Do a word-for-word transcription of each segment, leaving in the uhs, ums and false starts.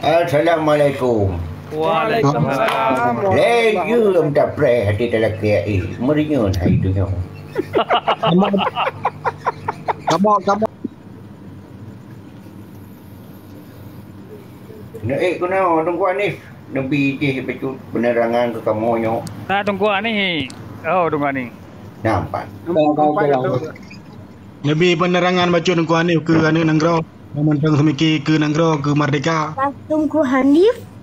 Assalamualaikum. Waalaikumsalam. Laju lom tapreh hati talakée, eh, meurinyun hai dunia. Kamoe, kamoe, kamoe. Nak, eh, keunoe Teungku Hanif, neubi jih bacut peunerangan keu kamoe nyoe. Nah, Teungku Hanif. Oh, Teungku Hanif. Nampak. Neubi peunerangan bacut Teungku Hanif keu aneuk nanggroe. Nyang mantong seumiki keu nanggroe, keu merdeka. Teungku Hanif.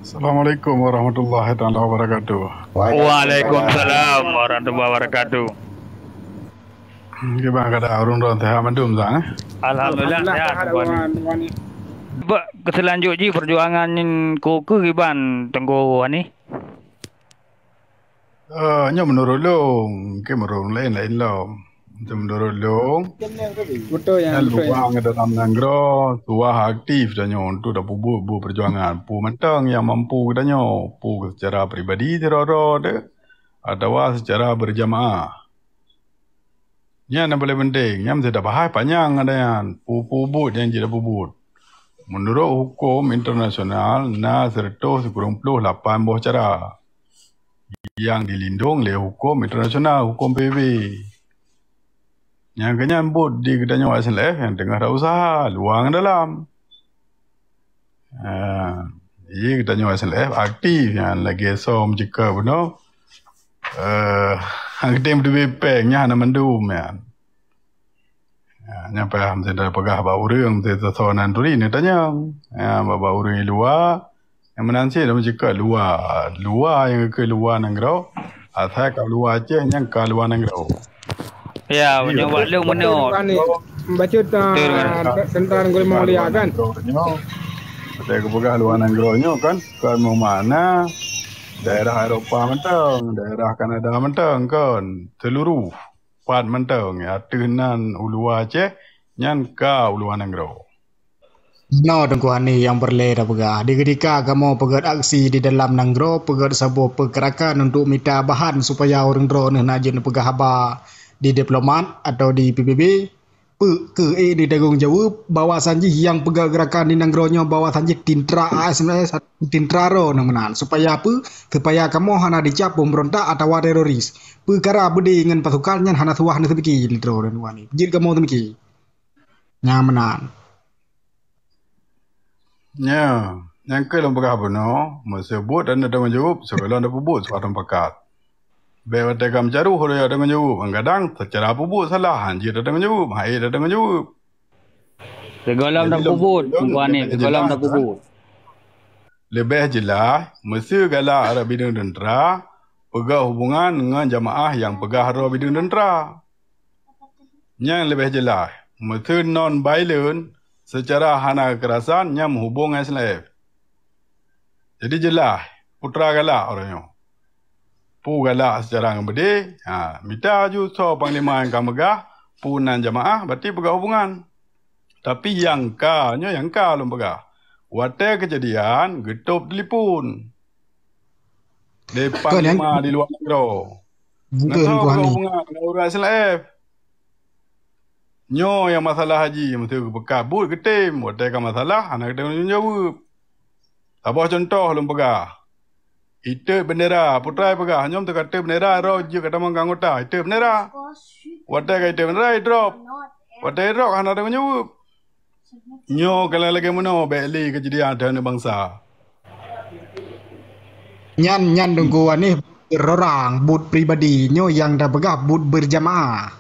Assalamualaikum warahmatullahi taala wabarakatuh. Waalaikumsalam warahmatullahi wabarakatuh. Kiban keadaan ureueng droe, sehat mandum, Zang, eh? Alhamdulillah, sehat, Teungku Hanif. Bak keuselanjut jih perjuangan nyan ku keu kiban Teungku Hanif? Eh, nyoe meunurot lôn, mungken meunurot laén, laén lom. Meunurot lôn, beutôi nyan, nyan beutôi nyan. Luwang dalam nanggroe tuah aktif tanyoe untuk tapeubuet buet peujuangan. Peue mantong nyang mampu geutanyoe, peue seucara pribadi sidroe-droe teuh, atawa seucara beurjamaah. Nyan nyang paleng penting, nyan meusti tabahas panyang ada nyan, peue-peue buet nyang jeuet tapeubuet. Meunurot huköm internasional, na sireutoh sikureueng ploh lapan boh cara nyang dilindong lé huköm internasional, huköm P B B. Nyang keunyan buet di geutanyoe S N L F nyang teungoh tausaha, luwang dalam. Ha, jadi geutanyoe S N L F aktif nyan lagée som jika bunoe. Eh, hang tem dibipeng nyan hana mandum nyan. Ha, nyan payah meusidroe peugah bak ureueng, meusidroe nan turi neutanyong. Ha, bak, bak ureueng luwa, nyang meunan cit lom jikheun luwa. Luwa nyang keu luwa nanggroe, asai ka luwa Aceh nyang ka luwa nanggroe. Ya, meunyoe bak lôn meunoe. Bacut, ah, tentang Gurée Mulia kan? Saya geupeugah luwa nanggroe nyoe kan, kon meumakna daerah Eropa mantong, daerah Kanada mantong, kon seluruh pat mantong, ateueh nan u luwa Aceh, nyan ka u luwa nanggroe. Meunoe Teungku Hanif nyang peureulée tapeugah, di keutika kamoe peugét aksi di dalam nanggroe, peugét saboh peugerakan untuk mita bahan supaya ureuëng droeneueh na jeuet neupeugah haba di diplomat atau di P B B, peue keu ék neutanggong jaweueb bahwasan jih nyang peugét geurakan di nanggroe nyoe bahwasan jih tintra A S M S, tintra ro nyang meunan. Supaya peue? Supaya kamoe hana dicap peumeurontak atawa teroris. Peukara beudé ngon pasukan nyan hana suah neuseumiki di droe Teungku Hanif. Jeuet kamoe seumiki. Nyang meunan. Nya, nyang keu lôn peugah bunoe, meuseubuet dan tanggong jaweueb, sigohlom tapeubuet suat meupakat. Bék watée ka meucaroh lôn tanggong jaweueb, kadang-kadang seucara peubuet salah, han jeuet tanggong jaweueb, han ék tanggong jaweueb. Sigohlom tapeubuet, Teungku Hanif, sigohlom tapeubuet. Leubeh jeulaih, meuseu galak rot bideueng teuntra, peugah hubongan ngon jamaah nyang peugah rot bideueng teuntra. Nyang leubeh jeulaih, meuseu non-violent seucara hana keukerasan nyang meuhubong ngon S N L F. Jadi jeulaih, putra galak uroe nyoe. Peue galak seucara ngon beudé, ha, mita ju soe panglima nyang ka meugah, peue nan jamaah, berarti peugah hubongan. Tapi nyang ka, nyoe nyang ka lôn peugah. Watée keujadian, geutôb telepon lé panglima di luwa nanggroe. Ngon soe peugah hubongan? Ngon ureuëng S N L F. Nyoe nyang masalah haji, meuseu geupeukat buet geutem, watée ka masalah hana geutem jaweueb. Saboh cuntoh lôn peugah. Iteuek bendera, putra peugah, nyoe teuka teuek bendera, roh jeuet ka tamong keu anggota, iteuek bendera. Watée ka iteuek bendera, idrop. Watée idrop hana tanggong jaweueb. Nyoe kalau lagée meunoe bék lé keujadian ateueh bansa. Nyan, nyan Teungku Hanif rorang buet pribadi, nyoe nyang tapeugah buet beurjamaah.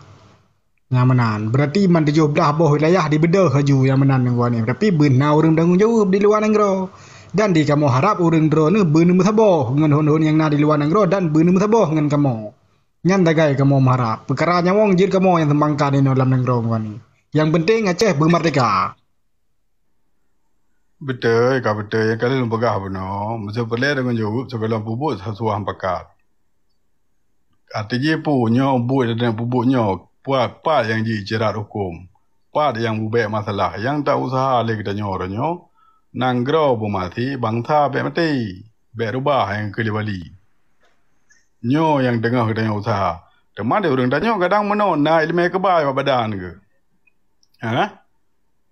Nyang meunan, beurati man tujoh blaih boh wilayah dibeudôh laju nyang meunan Teungku Hanif. Tapi beuna ureuëng tanggong jaweueb di luwa nanggroe. Dan di kamoe harab ureuëng droeneueh beuneuh meusaboh ngon hon-hon nyang na di luwa nanggroe dan beuneuh meusaboh ngon kamoe. Nyan tagai kamoe meuharab. Peukara nyawöng jeuet kamoe nyang seumbangkan inoe lam nanggroe Teungku Hanif. Nyang penting Aceh beumerdeka. Beutôi, ka beutôi. Nyang ka lheueh lôn peugah bunoe, meuseu peureulée tanggong jaweueb sigohlom peubuet hasuah meupakat. Arti jih peue nyoe buet dan peubuet nyoe, pat, pat nyang jicerat huköm, pat nyang beubék masalah, nyang ta-useuha lé geutanyoe uroe nyoe, nanggroe beumaté, bansa bék maté, bék rubah nyang keu lé bali. Nyoe nyang teungoh geutanyoe useuha. Teuma di ureuëng tanyoe kadang meunoe na iéleumé keubai bak badan geuh. Hah?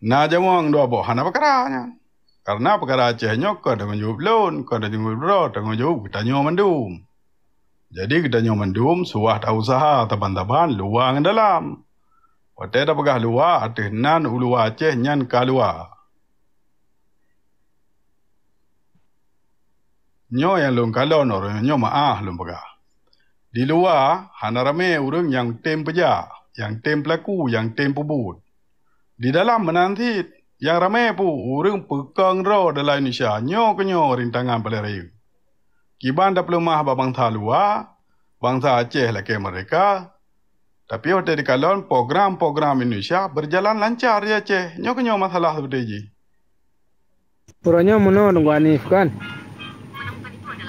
Na jamong dua boh hana peukara nyan. Karena peukara Aceh nyoe kon tanggong jaweueb lôn, kon tanggong jaweueb droe, tanggong jaweueb geutanyoe mandum. Jadi geutanyoe mandum suwah ta-usaha saban-saban luwa ngon dalam. Watée tapeugah luwa, ateueh nan u luwa Aceh nyan ka luwa. Nyoe nyang lôn kalon uroe nyoe, meuáh lôn peugah. Di luwa hana ramé ureuëng nyang tem peujak, nyang tem peulaku, nyang tem peubuet. Di dalam meunan cit, nyang ramé pu ureuëng peukong droe dalam Indonesia nyoe keunyoe rintangan paleng rayeuk. Kiban tapeuleumah bak bansa luwa, bansa Aceh lakée meurdeka, tapi watée dikalon program-program Indonesia beujalan lancar di Aceh. Nyoe keunyoe masalah seperti jih. Uroe nyoe meunoe Teungku Hanif kan.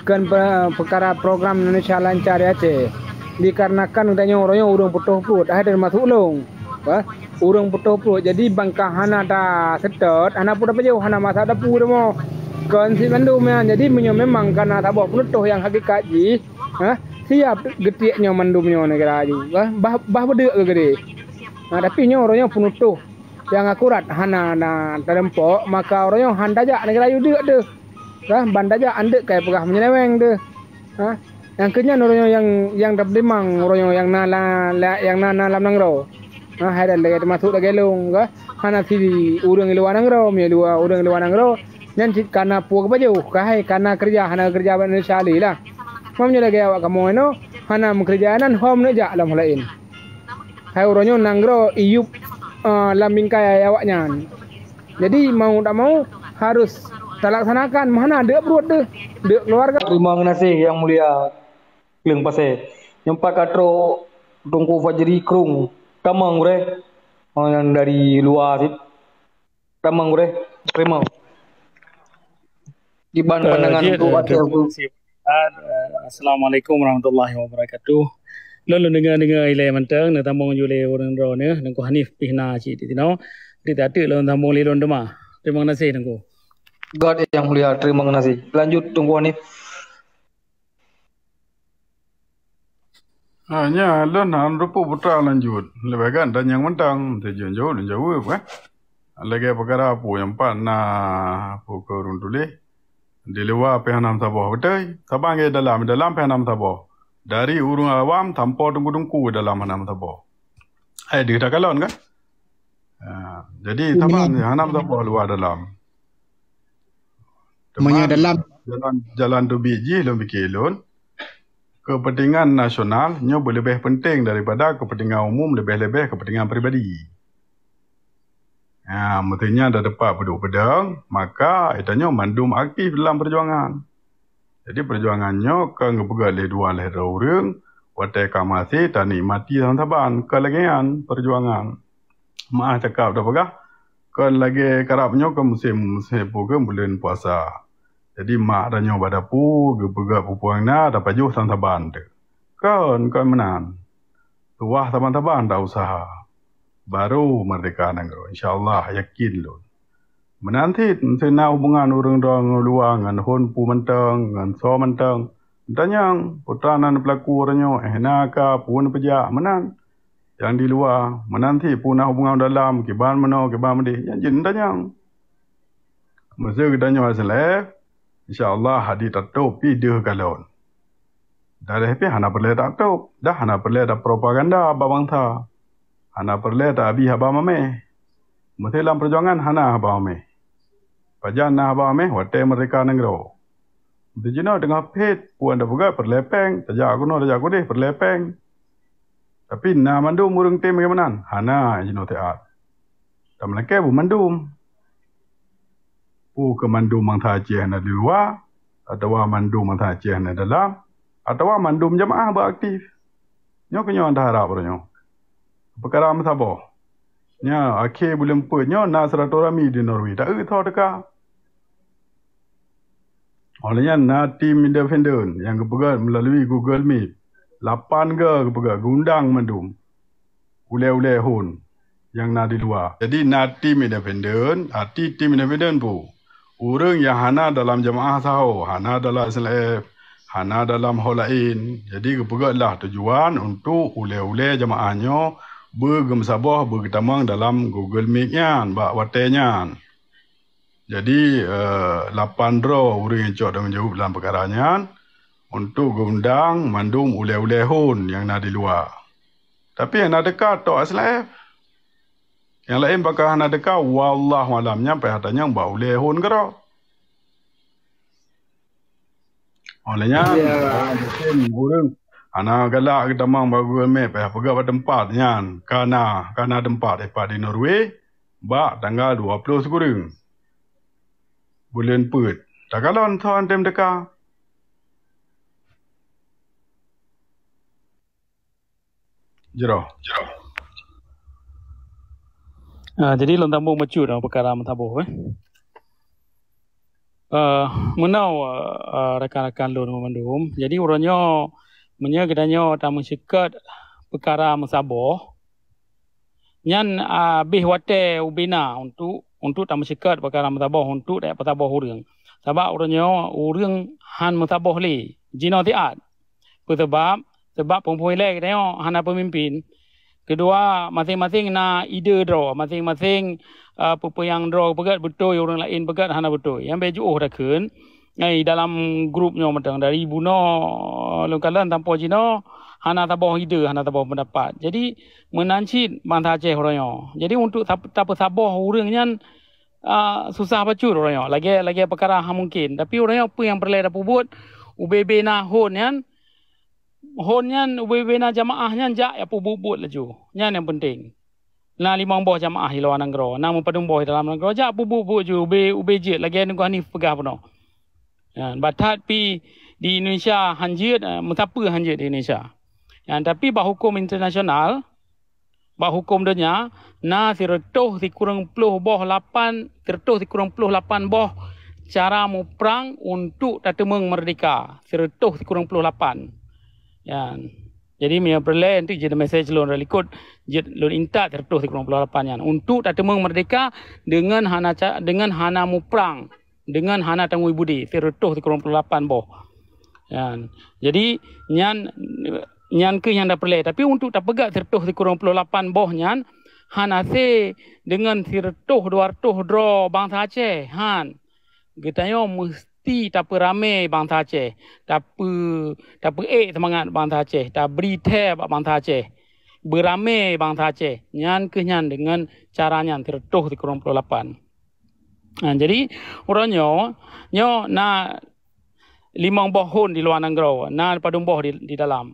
Kan pe- peukara program Indonesia lancar di Aceh. Dikarenakan geutanyoe uroe nyoe ureuëng putôh pruet, hai teumasuk lôn. Bah, ureuëng putôh pruet. Jadi bangka hana ta seutôt, hana peue tapajoh, hana masak dapu rumoh. Kon cit mandum nyan. Jadi meunyoe memang kana saboh peunutoh nyang hakikat jih, ha, siap geutiek nyoe mandum nyoe neugara ju. Bah, bah, bah beudeuk geuh geude. Ha, tapi nyoe uroe nyoe peunutoh nyang akurat hana na teurumpok, maka uroe nyoe han tajak neugara ju deuk teuh. Bah, ban tajak andeuk kai peugah meunyeuleweng teuh. Ha? Nyang keu nyan uroe nyoe nyang, nyang tapeutimang uroe nyoe nyang na la, la, nyang na, na lam nanggroe. Ha, hai dan lagée teumasuk lagée lôn ka. Hana si ureuëng luwa nanggroe, meunyoe luwa ureuëng luwa nanggroe, nyan cit kana peue geupajoh, ka hai kana keureuja, hana keureuja bak Indonesia lé lah. Meunyoe lagée awak kamoe nyoe, hana meukeureuja nan hom neujak lam laén. Hai uroe nyoe nanggroe iyup, eh, lam bingkai awaknyan. Jadi mau tak mau harus talaksanakan, meuhana deuk pruet deuh, deuk keluarga. Terima kasih Yang Mulia Kleueng Pasé. Nyang pat ka trok Teungku Fajri Krung, tamong gurée, oh, nyang dari luwa cit. Tamong gurée, terima. Kiban Eh, pandangan jeuet, untuk eh, Aceh terima kasih. Ah, eh, Assalamualaikum warahmatullahi wabarakatuh. Lôn, lôn deungoe-deungoe ilée mantong, neusambong ju lé ureuëng droeneuh, Teungku Hanif pih na cit di sinoe. Di tateuk lôn sambong lé lôn teuma. Terima kasih, Teungku. God Yang Mulia, terima kasih. Lanjut, Teungku Hanif. Ha, nya, lôn han rupu putra lanjut. Leubeh gét tanyong mantong, teujon jaweueb, lôn jaweueb, eh. Lagée peukara peue nyang pat na peue keu ureuëng tuléh. Di luwa pih hana meusaboh, beutôi. Saban lagée dalam, dalam pih hana meusaboh. Dari ureuëng awam sampoe teungku-teungku dalam hana meusaboh. Eh, deuh takalon kan? Ha, jadi saban hana meusaboh luwa dalam. Meunyoe dalam jalan, jalan teubiet jih lôn pike lôn, kepentingan nasional nyoe beuleubeh penting daripada kepentingan umum, leubeh-leubeh kepentingan pribadi. Ha, meuseuti nyan tateupat peuduek peudong, maka geutanyoe mandum aktif dalam peujuangan. Jadi peujuangan nyoe kon geupeugét lé dua lhée droe ureuëng watée ka maté tanikmati saban-saban, kon lagée nyan peujuangan. Meuáh cakap tapeugah, kon lagée karab nyoe kon musém, musém peue keu buleuen puasa. Jadi mak tanyoe bak dapu geupeugét peue-peue nyang na tapajoh saban-saban teuh. Kon, kon meunan. Tuwah saban-saban ta-usaha. Baru meurdeka nanggroe, insya Allah, yakin lôn. Meunan cit, meuseuti na hubungan ureuëng droe ngon luwa, ngon hon peue mantong, ngon soe mantong. Tanyong, putra nan peulaku uroe nyoe, eh, na ka peue neupeujak, meunan. Nyang di luwa, meunan cit peue na hubungan dalam, kiban meunoe, kiban meudeh, nyan jeuet tanyong. Meuseu geutanyoe hase lé, insya Allah hadi tatôb pih deuh kalon. Daleh pih hana peureulée tatôb, dah hana peureulée tapropaganda bak bansa. Hana peureulée ta-abi haba maméh. Meuseu lam peujuangan hana haba maméh. Pajan na haba maméh watée meurdeka nanggroe. Meuseu jinoe teungoh phét, peue nyang tapeugah peureulée péng, tajak keunoe, tajak keudeh peureulée péng. Tapi na mandum ureuëng tem bagaimana? Hana jinoe siat. Tameulakée beumandum. Peue keu mandum bansa Aceh na di luwa, atawa mandum bansa Aceh na dalam, atawa mandum jamaah beuaktif. Nyoe keunyoe taharab uroe nyoe. Peukara meusaboh. Nyoe, akhé buleuen peuet nyoe na silaturahmi di Norway. Ta-eu soe teuka. Óh lheueh nyan na tim independen nyang geupeugét meulalui Google Meet. Lapan goe geupeugét, geuundang mandum ulée-ulée hon nyang na di luwa. Jadi na tim independen, arti tim independen peue? Ureuëng nyang hana dalam jamaah saho, hana dalam S L F, hana dalam ho laén. Jadi geupeugét lah tujuan untuk ulée-ulée jamaah nyoe beugeumeusaboh beugeutamong dalam Google Meet nyan bak watée nyan. Jadi, eh, lapan droe ureuëng nyang cok tanggong jaweueb dalam peukara nyan untuk geundang mandum ulée-ulée hon nyang na di luwa. Tapi nyang na teuka tok S L F. Nyang laén pakon hana teuka, wallahu alam, nyan payah tanyong bak ulée hon keudroe. Oleh nyan, ya, mungkin ureuëng hana galak geutamong bak Google Map, payah peugah bak teumpat nyan. Kana, kana teumpat, teumpat di Norway, bak tanggal dua puluh sikureueng buleuen peuet. Takalon soe tem teuka. Jroh. Ah, jadi lôn sambung bacut dalam peukara meusaboh, eh. Eh, meunoe, eh, rakan-rakan lôn banmandum. Jadi uroe nyoe, meunyoe geutanyoe tameusyeukat peukara meusaboh, nyan, ah, abéh watée ubé na untuk, untuk tameusyeukat peukara meusaboh untuk tajak peusaboh ureuëng. Sabab uroe nyoe ureuëng han meusaboh lé, jinoe siat. Peue sabab? Sabab phon-phon ilée geutanyoe hana peumimpén. Keudua, maséng-maséng na ide droe, maséng-maséng, eh, peue-peue nyang droe peugét beutôi, ureuëng laén peugét hana beutôi. Nyang bék jiôh takheun, eh, dalam grup nyoe mantong, dari bunoe lôn kalon sampoe jinoe, hana saboh ide, hana saboh peundapat. Jadi, meunan cit bansa Aceh uroe nyoe. Jadi, untuk tap-, tapeusaboh ureuëng nyan, ah, susah bacut uroe nyoe. Lagée, lagée peukara han mungken. Tapi uroe nyoe peue nyang peureulée tapeubuet, ubé-bé na hon nyan, hon nyan, ubé-bé na jamaah nyan jak ya peubuet-buet laju. Nyan nyang penting. Na limong boh jamaah di luwa nanggroe, na meupadum boh di dalam nanggroe, jak peubuet-buet ju, ubé, ubé jeuet lagée Teungku Hanif peugah bunoe. Ya, bah that pih di Indonesia han jeuet, eh, meusapeue han jeuet di Indonesia. Ya, tapi bak huköm internasional, bak huköm donya, na sireutôh sikureueng ploh boh lapan, sireutôh sikureueng ploh lapan boh cara muprang untuk tateumeung meurdehka. Sireutôh sikureueng ploh lapan. Ya. Jadi, meunyoe peureulée, nanti jeuet mesej lôn, rot likot jeuet lôn intat sireutôh sikureueng ploh lapan nyan. Untuk tateumeung meurdehka deungon hana ca-, deungon hana muprang, deungon hana tangui budi, sireutôh sikureueng ploh lapan boh. Ya. Jadi, nyan, nyan kheueh nyang tapeureulée. Tapi untuk tapeugét sireutôh sikureueng ploh lapan boh nyan, hana sé deungon sireutôh dua reutôh droe bansa Aceh. Han. Geutanyoe meusti tapeuramé bansa Aceh, tapeu-, tapeuék seumangat bansa Aceh, tabri thée bak bansa Aceh, beuramé bansa Aceh. Nyan kheueh nyan deungon cara nyan sireutôh sikureueng ploh lapan. Nah, jadi, uroe nyoe, nyoe na limong boh hon di luwa nanggroe, na padum boh di, di dalam.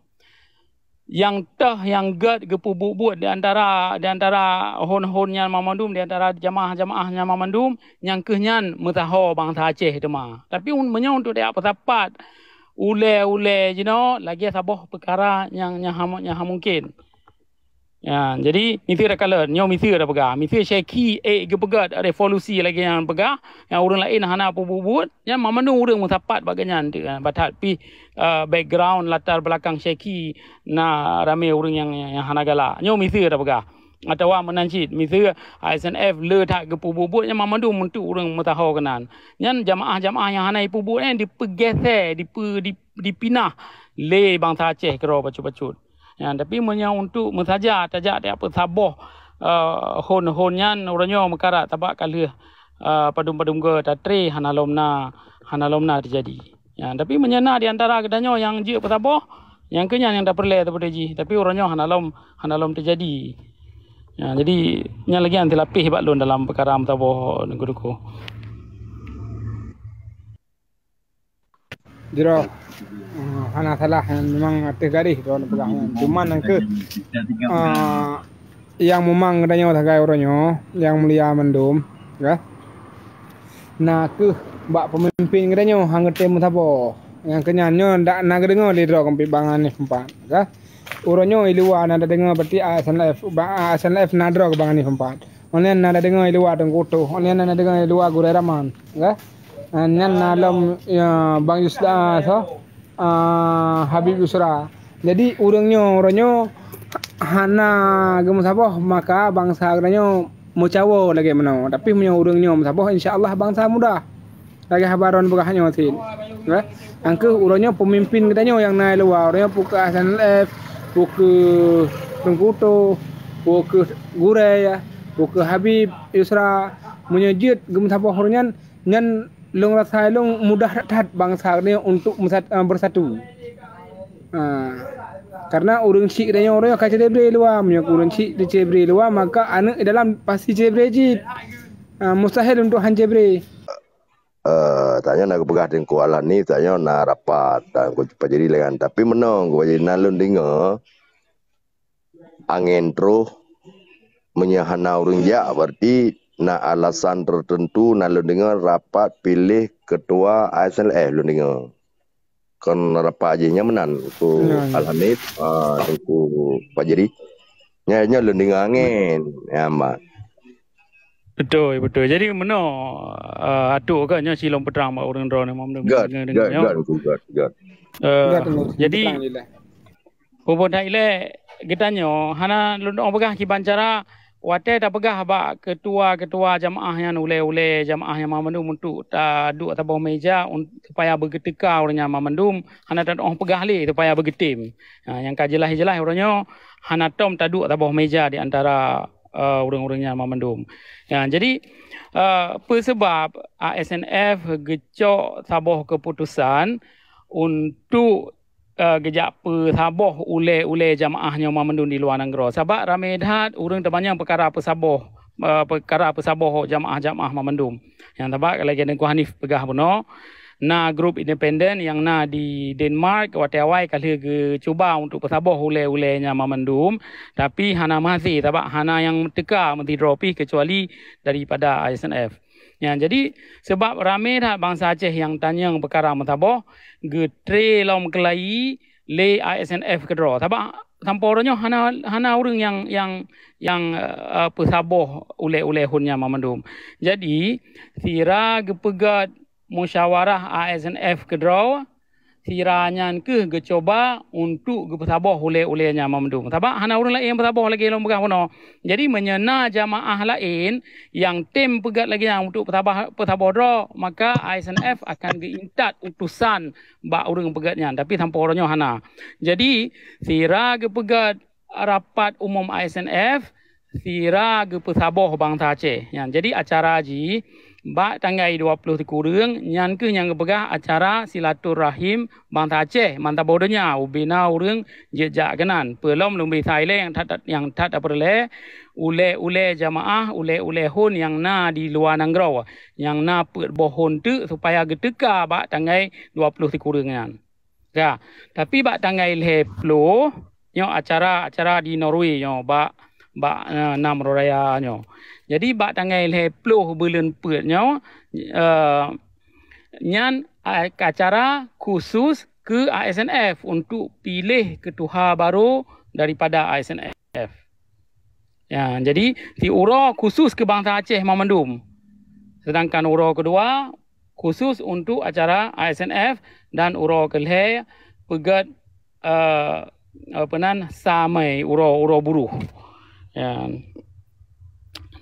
Nyang teuh nyang gét geupeubuet-buet di antara, di antara hon-hon nyan mamandum, di antara jamaah-jamaah nyan mamandum, nyang kheueh nyan meusaho bansa Aceh teuma. Tapi un-, meunyoe untuk tajak peusapat ulée-ulée jinoe, lagée saboh peukara nyang, nyang han, nyang han mungken. Ya, jadi miseue takalon, nyoe miseue tapeugah, miseue Syekhi ék geupeugét revolusi lagée nyang peugah, nyang ureuëng laén hana peubuet-buet, nyan mamandum ureuëng meusapat bak geuhnyan teuh, bah that pih, eh, background latar belakang Syekhi na ramé ureuëng nyang, nyang hana galak. Nyoe miseue tapeugah. Atawa meunan cit, miseue S N F le that geupeubuet-buet nyan mamandum untuk ureuëng meusaho keunan. Nyan jamaah-jamaah nyang hana jipeubuet nyan dipeugése, dipe-, di-, dipinah lé bansa Aceh keudroe bacut-bacut. Ya, tapi meunyoe untuk meusaja tajak, tajak peusaboh, eh, hon-hon nyan uroe nyoe meukarat, sabab ka lheueh, eh, padum-padum goe tatré hana lom na, hana lom na teujadi. Ya, tapi meunyoe na di antara geutanyoe nyang jeuet peusaboh, nyang kheueh nyan nyang tapeureulée saboh jih, tapi uroe nyoe hana lom, hana lom teujadi. Ya, jadi nyan lagée nyang teulapéh bak lôn dalam peukara meusaboh, Teungku. Jroh. Ah, hana salah, memang ateueh garéh droeneuh peugah nyan. Cuman nyang kheueh, ah, nyang mumang geutanyoe sagai uroe nyoe, nyang mulia mandum, ya. Na kheueh bak peumimpén geutanyoe han geutem meusaboh. Nyang kheueh nyan nyoe dak na geudeungoe lé droe keumpik Bang Hanif Empat, ya. Uroe nyoe i luwa na tadeungoe berarti A S N F, ba-, A S N F na droe keu Bang Hanif Empat. Nyan na tadeungoe i luwa Teungku Utoh, nyan na tadeungoe i luwa Gurée Raman, ya. Ah, nyan na lom, ya, Bang Yusda, so, ah, Habib Yusra. Jadi, ureuëng nyoe, uroe nyoe hana geumeusaboh, maka bansa geutanyoe meucawo lagée meunoe. Tapi meunyoe ureuëng nyoe meusaboh, insya Allah bansa mudah. Lagée haba droeneuh peugah nyoe cit. Ya. Nyang kheueh uroe nyoe peumimpén geutanyoe nyang na i luwa, uroe nyoe peu kheueh A S N L F, peu kheueh Teungku Utoh, Peu kheueh Gurée, peu kheueh Habib, Yusra, meunyoe jeuet geumeusaboh ureuëng nyan, nyan lôn rasa lôn mudah that-that bansa nyoe untuk meusat-, eh, bersatu. Ah, karena ureuëng syik tanyoe ureuëng ka celebre luwa, meunyoe ureuëng syik celebre luwa, maka aneuëk dalam pasti celebre cit. Ah, mustahil untuk han celebre. Eh, tanyoe na geupeugah Teungku Alhani, tanyoe na rapat, dan Teungku Pajeri lagée nyan. Tapi meunoe Teungku Pajeri na lôn deungoe angén troh, meunyoe hana ureuëng jak, berarti na alasan tertentu, na lôn deungoe rapat piléh ketua A S N F lôn deungoe. Kon rapat jih nyan meunan Teungku Alhani, ah, Teungku Pajeri. Nyan, nyan lôn deungoe angén, ya, Mak. Betul, betul. Jadi meunoe, uh, atuk ke nyoe silom peutrang bak ureuëng droe ni, Mam Dum. Gad, gad, gad, gad, gad. Uh, jadi, Pupu that ilée geutanyoe hana lôn peugah kiban cara watée tapeugah bak ketua-ketua jamaah nyan, ulée-ulée jamaah nyan mandum untuk taduek saboh meja supaya beugeuteuka ureuëng nyan mandum, hana tadoh peugah lé supaya beugeutem. Ha, nyang ka jeulaih-jeulaih uroe nyoe hana tom taduek saboh meja di antara uh, ureuëng-ureuëng nyan mandum. Ya, jadi uh, peusebab A S N F geucok saboh keuputusan untuk uh, geujak peusaboh ulée-ulée jamaah nyoe mandum di luwa nanggroe. Sabab ramé that ureuëng teumanyong peukara peusaboh, uh, peukara peusaboh jamaah-jamaah mandum. Nyang sabab lagée Teungku Hanif peugah bunoe, na grup independen nyang na di Denmark watée awai ka lheueh geucuba untuk peusaboh ulée-ulée nyan mandum, tapi hana meuhase sabab hana nyang teuka meusidroe pih keucuali daripada A S N F. Nyan jadi sebab ramé that bansa Aceh nyang tanyong peukara meusaboh geutre lom keulayi lé A S N F keudroe. Sabab sampoe uroe nyoe hana hana ureuëng nyang nyang nyang uh, peusaboh ulée-ulée hon nyan mandum. Jadi sira geupeugét musyawarah A S N F keudroe, sira nyan keuh geucuba untuk geupeusaboh ulée-ulée nyan mandum. Sabab hana ureuëng laén peusaboh lagée lôn peugah bunoe. Jadi meunyoe na jamaah laén nyang tem peugét lagée nyan untuk peusaboh, peusaboh droe, maka A S N F akan geuintat utusan bak ureuëng peugét nyan, tapi sampoe uroe nyoe hana. Jadi sira geupeugét rapat umum A S N F, sira geupeusaboh bansa Aceh nyan. Jadi acara jih bak tanggai dua puluh sikureueng nyan keuh nyang geupeugah acara silaturahim bansa Aceh mantong boh donya ubena ureuëng jeuet jak keunan. Peulom lôn bisa ilée nyang that nyang that tapeureulée ulée-ulée jamaah, ulée-ulée hon nyang na di luwa nanggroe nyang na peuet boh hon teuk supaya geuteuka bak tanggai dua puluh sikureueng nyan. Ya, tapi bak tanggai lhée ploh nyoe acara-acara di Norway nyoe bak bak uh, Nam Raya nyoe. Jadi bak tanggai lhée ploh buleuen peuet nyoe uh, nyan acara khusus keu A S N F untuk piléh keutuha baru daripada A S N F. Ya, jadi di uroe khusus keu bansa Aceh mandum. Sedangkan uroe kedua khusus untuk acara A S N F dan uroe kelhée peugét uh, apa nan samai uroe-uroe buruh. Ya.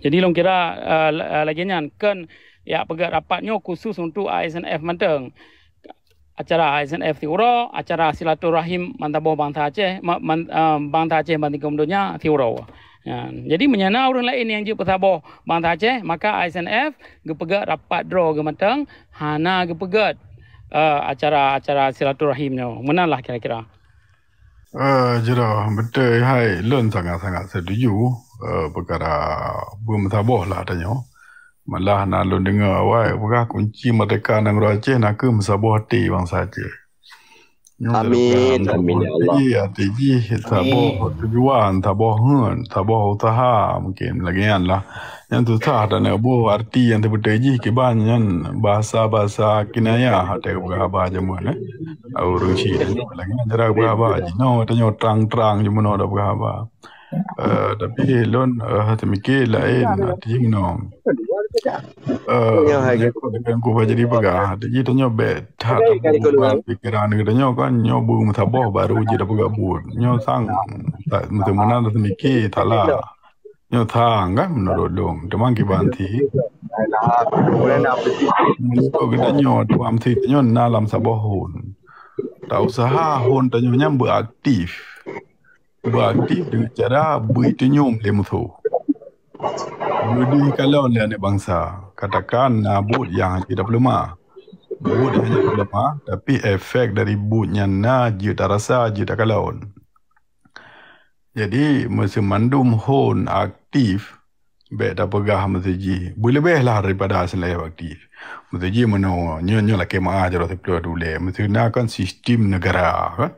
Jadi lôn kira uh, lagée nyan kan ya peugét rapat nyoe khusus untuk A S N F mantong. Acara A S N F siuroe, acara silaturahim mantong boh bansa Aceh, man, uh, bansa Aceh bantigom donya siuroe. Ya. Jadi meunyoe na ureuëng laén nyang jeuet peusaboh bansa Aceh, maka A S N F geupeugét rapat droe geumatang hana geupeugét uh, acara-acara silaturahim nyoe. Meunan lah kira-kira. Uh, jroh beutôi hai lôn sangat-sangat setuju uh, peukara beumeusaboh lah tanyoe. Malah na lôn deungoe awai peugah kunci merdeka nanggroe Aceh nakeuh meusaboh até bansa Aceh. Amin, amin ya Allah. Até jih saboh tujuan, saboh heuet, saboh usaha mungkin lagée nyan lah. Nyan susah dan boh arti nyang teupeuteu jih kiban nyan bahasa-bahasa kinayah até peugah haba jameun eh. Ureuëng syiek lagée nyan cara peugah haba jih. Nyoe tanyoe trang-trang jih meunoe dak peugah haba. Uh, tapi lôn uh, teumiké laén arti jih meunoe. Uh, deungon kuba jadi peugah arti jih tanyoe bék that pikiran geutanyoe kan nyoe beumeusaboh baru jih dak peugah buet. Nyoe sang meuteumeunan teumiké salah. Nyoe sang kan menurut lôn. Teuma kiban ti. Menurut geutanyoe tuam ti tanyoe na lam saboh hon. Tak usaha hon tanyoe nyan beuaktif. beuaktif deungon cara beuitunyom lé musoh. Beudeuh kalon lé aneuk bansa. Katakan na buet nyang hana tapeuleumah. Buet nyang hana tapeuleumah, tapi efek dari buet nyan na jeuet tarasa, jeuet takalon. Jadi, meuseu mandum hon aktif, bék tapeugah meuseu jih beuleubeh lah daripada aseuleh aktif. Meuseu jih meunoe, nyoe, nyoe lakée meu'ah jaroe siplôh dulée. Meuseu na kan sistem negara kan.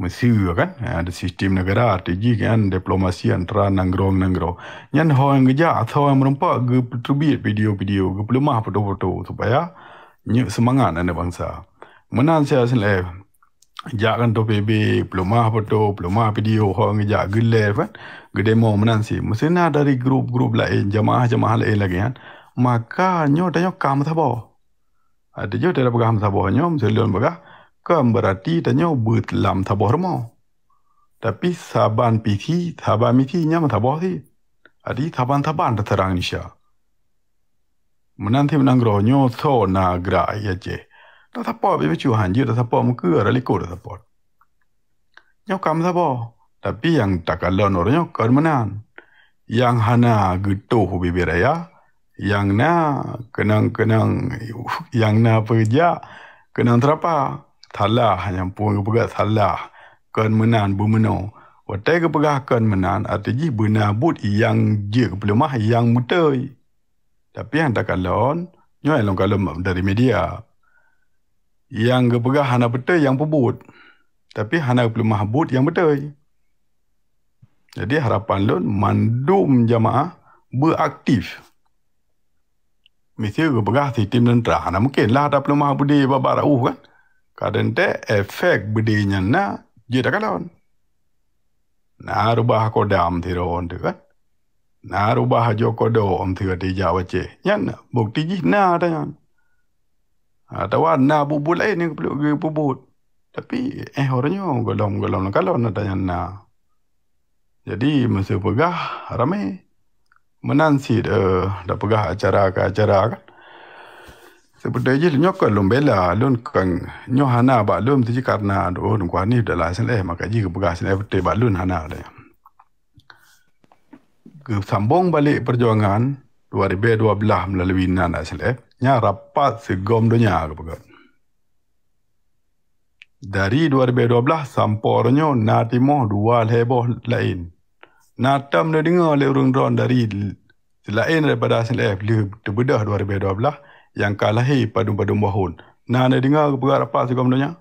Meuseu kan, ha, ada sistem negara, arti jih kan diplomasi antara nanggroe ngon nanggroe. Nyan ho nyang geujak, ho nyang meureumpok geupeuteubiet video-video, geupeuleumah foto-foto supaya nyeuk seumangat aneuk bansa. Meunan siat aseuleh. Jak kanto P B, peuleumah foto, peuleumah video, ho nyang geujak geu-live kan, geudemo meunan cit. Meuseu na dari grup-grup laén, jamaah-jamaah laén lagée nyan, maka nyoe tanyoe ka meusaboh. Arti jih tapeugah meusaboh nyoe, meuseu lôn peugah, kon beurati tanyoe beulam saboh rumoh. Tapi saban visi, saban misi nyan meusaboh cit. Arti saban-saban taseurang Indonesia. Meunan cit nanggroe nyoe soe na grak i Aceh. Tasapot bak bacut, hanjeuet tasapot, meukeue rot likot tasapot. Nyoe ka meusaboh, tapi nyang takalon uroe nyoe kon meunan. Nyang hana geutoh u bibée raya, nyang na keunong-keunong, nyang na peujak keunong seurapa. Salah, nyang phon geupeugah salah, kon meunan, beumeunoe. Watée geupeugah kon meunan, arti jih beuna buet nyang jeuet geupeuleumah nyang beutôi. Tapi nyang takalon, nyoe nyang lôn kalon dari media. Nyang geupeugah hana beutôi nyang peubuet, tapi hana geupeuleumah buet nyang beutôi. Jadi harapan lôn mandum jamaah beuaktif. Miseue geupeugah sistem teuntara, hana mungken lah tapeuleumah beudé babah raôh kan. Kadang teuh efek beudé nyan na jeuet takalon. Na reubah kodam sidroe teuh kan. Na reubah ajoe kodok teuh tijak u Aceh. Nyan bukti jih na ata nyan. Atawa na buet-buet laén nyang geupeubuet. Tapi eh uroe nyoe gohlom-gohlom kalon ata nyan na. Jadi meuseu peugah ramé. Meunan cit, eh, tapeugah acara keu acara kan. Seubeutôi jih nyoe kon lôn bela, lôn kon nyoe hana bak lôn, tu jih karena, oh, Teungku Hanif adalah S N F, maka jih geupeugah S N F beutôi bak lôn hana lé. Geusambong balek peujuangan dua ribèe dua blaih meulalu nan S N F, nyan rapat sigom donya geupeugah. Dari dua ribèe dua blaih sampoe uroe nyoe na timoh dua lhèe boh laén. Na tom neudeungoe lé ureueng droen dari seulaén daripada S N F lheueh teubeudôh dua ribèe dua blaih nyang ka lahé padum-padum boh thôn. Na neudeungoe geupeugah rapat sigom donya?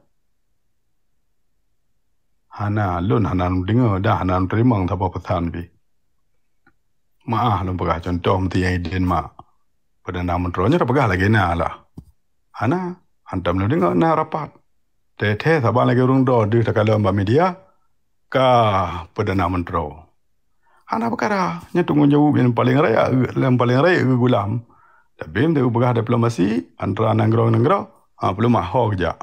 Hana, lôn hana neudeungoe dan hana neuteurimong saboh peusan pih. Meu'ah lôn peugah cuntoh, meuseu nyang i Denmark. Perdana Menteri nyoe tapeugah lagèe na lah. Hana, hantom lôn deungoe na rapat. Thèe-thèe saban lagèe ureueng droe deuh takalon bak media, ka Perdana Menteri. Hana peukara, nyan tanggong jaweueb nyang paleng raya, nyang paleng raya geugulam. Tapi meunyoe peugah diplomasi antara nanggroe-nanggroe, ha, peuleumah ho geujak.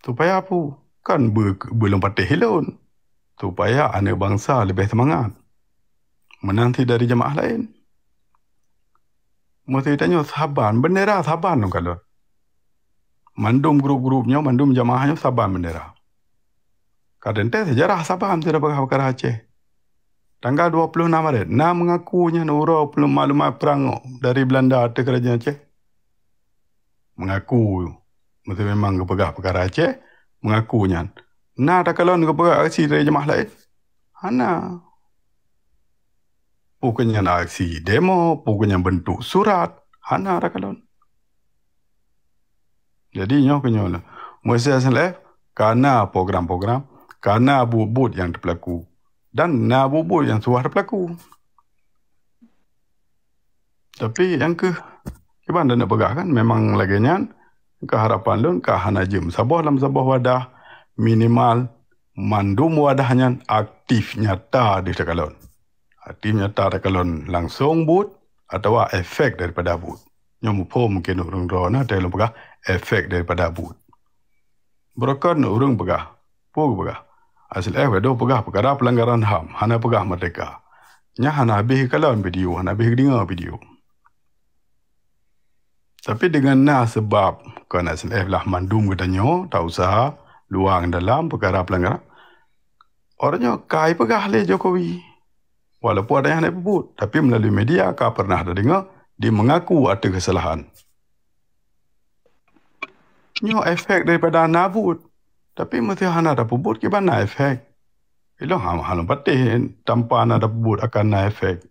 Supaya peue? Kan beu-, beulom patéh ilôn. Supaya aneuk bansa leubeh seumangat. Meunan cit dari jamaah laén. Meuseu tanyoe saban, bendera saban lôn kalon. Mandum grup-grup nyoe, mandum jamaah nyoe saban bendera. Ka teuntèe seujarah saban, sira peugah peukara Aceh. Tanggal dua puluh enam Maret, na meungaku nyan uroe peuleumak-leumak prang dari Belanda ateueh Kerajaan Aceh. Meungaku, meuseu memang geupeugah peukara Aceh, meungaku nyan. Na takalon geupeugah aksi dari jamaah laén? Hana. Peue keuh nyan aksi demo, peue keuh nyan beuntuk surat, hana takalon. Jadi nyoe keuh nyoe lah. Meuseu S N F ka na program-program, ka na buet-buet nyang teupeulaku. Dan na buet-buet nyang suah teupeulaku. Tapi nyang keuh, kiban dak neupeugah kan, memang lagèe nyan, keuharapan lôn ka hana jeuem saboh lam saboh wadah, minimal mandum wadah nyan aktif nyata deuh takalon. Aktif nyata takalon langsong buet atawa efek daripada buet. Nyoe muphom mungken ureueng droe na, tapi lôn peugah efek daripada buet. Beurokon ureueng peugah, peue geupeugah? S N F gadoh peugah peukara peulanggaran ham, hana peugah merdeka. Nyan hana habéh geukalon video, hana habéh geudeungoe video. Tapi deungon na seubab kon S N F lah mandum geutanyoe ta-usaha luwa ngon dalam peukara peulanggaran. Orang nyoe ka ipeugah lé Jokowi. Walaupun ada nyang hana peubuet, tapi melalui media ka pernah tadeungoe di mengaku ateueh kesalahan. Nyoe efek daripada na buet. Tapi meuseuh hana tapeubuet kiban na efek. Ilong ha-, hana patéh tanpa na tapeubuet akan na efek.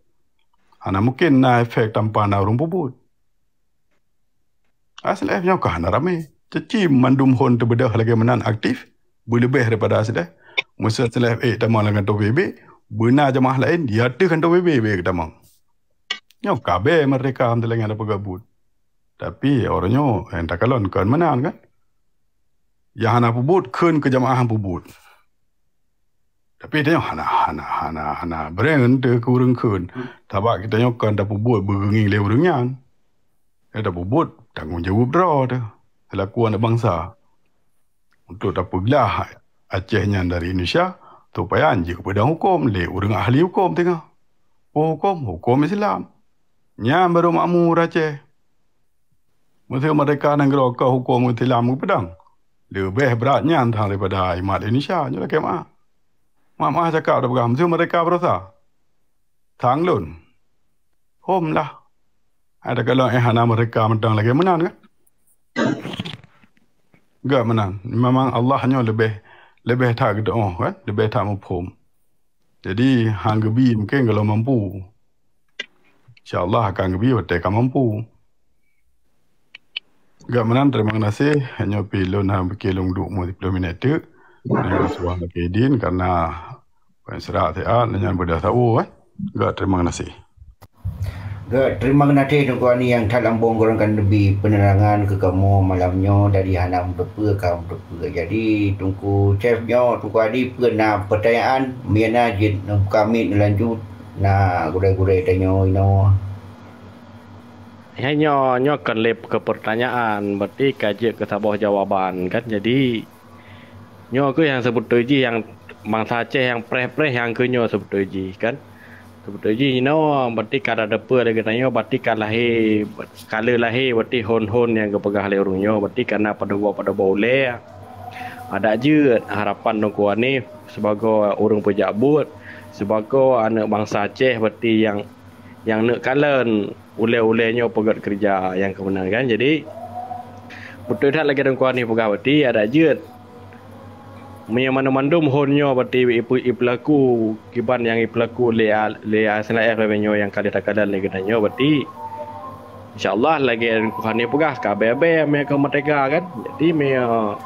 Hana mungkin na efek tanpa na ureuëng peubuet. A S N L F nyoe ka hana ramé. Ceuci mandum hon teubeudôh lagée meunan aktif, beuleubeh daripada A S N L F. Meuseuh A S N L F ék tamong lam kantô P B B, beuna jamaah laén di ateueh kantô P B B ék tamong. Nyoe ka abée merdeka alhamdulillah nyang tapeugah buet. Tapi orang nyoe nyang takalon kon meunan kan. Nyang hana peubuet kheun keu jamaah nyang peubuet. Tapi tanyoe hana hana hana hana breng teuh keu ureuëng kheun. Sabab geutanyoe kon tapeubuet beugeungieng lé ureuëng nyan. Nyang tapeubuet tanggong jaweueb droe teuh selaku aneuëk bansa. Untuk tapeuglah Aceh nyan dari Indonesia, supaya jeuet peudong huköm lé ureuëng ahli huköm teungoh. Peue huköm? Huköm Islam. Nyan barô makmur Aceh. Meuseuh merdeka nanggroe ka huköm Islam geupeudong, leubeh brat nyan daripada imat Indonesia nyoe lakée meuah. Mak-mak cakap tapeugah meuseuh merdeka barosa. Sang lôn. Hom lah. Ada kalau eh hana merdeka mantong lagée meunan kan? Gak meunan. Memang Allah nyoe leubeh leubeh that geudoh kan? Leubeh that muphom. Jadi hang geubi mungkin kalau mampu. Insya Allah akan geubi watée ka mampu. Gak meunan terima kasih. Hanya pi lôn ha bikir lôn duk mu sepuluh minit tu. Nyoe suah ke idin karena Peuseurah siat nyan beudah sawoe eh. Gak terima kasih. Gak terima kasih Teungku Ani nyang that lambong geuron kan neubi penerangan keu kamoe malam nyoe dari hana meuteupeu ka meuteupeu. Jadi Teungku Chef nyoe Teungku Adi peue na pertanyaan, meuna jeuet neubuka mic neulanjut na gurée-gurée tanyoe inoe. Hai nyoe nyoe kon lé keu pertanyaan, berarti ka jeuet keu saboh jawaban kan. Jadi Nyoe kheueh nyang seubeutôi jih nyang bansa Aceh nyang preh-preh nyang keu nyoe seubeutôi jih kan. Seubeutôi jih inoe berarti ka tadeupeu lagée tanyoe berarti ka lahé ka lheueh lahé berarti hon-hon nyang geupeugah lé ureuëng nyoe berarti ka na padub-padub ulée. Adak jeuet harapan Teungku Hanif sibagoe ureuëng peujak buet sibagoe aneuëk bansa Aceh berarti nyang nyang neuk kalon ulée-ulée nyoe peugét keureuja nyang keumeunan kan. Jadi beutôi that lagée Teungku Hanif peugah berarti adak jeuet Meunyoe mandum-mandum hon nyoe berarti ipeulaku kiban nyang ipeulaku lé lé S N L F lagée nyoe nyang ka lheueh takalon lé geutanyoe berarti insya Allah lagée Tuhan nyang peugah ka abée-abée meunyoe ka meurdeka kan. Jadi meunyoe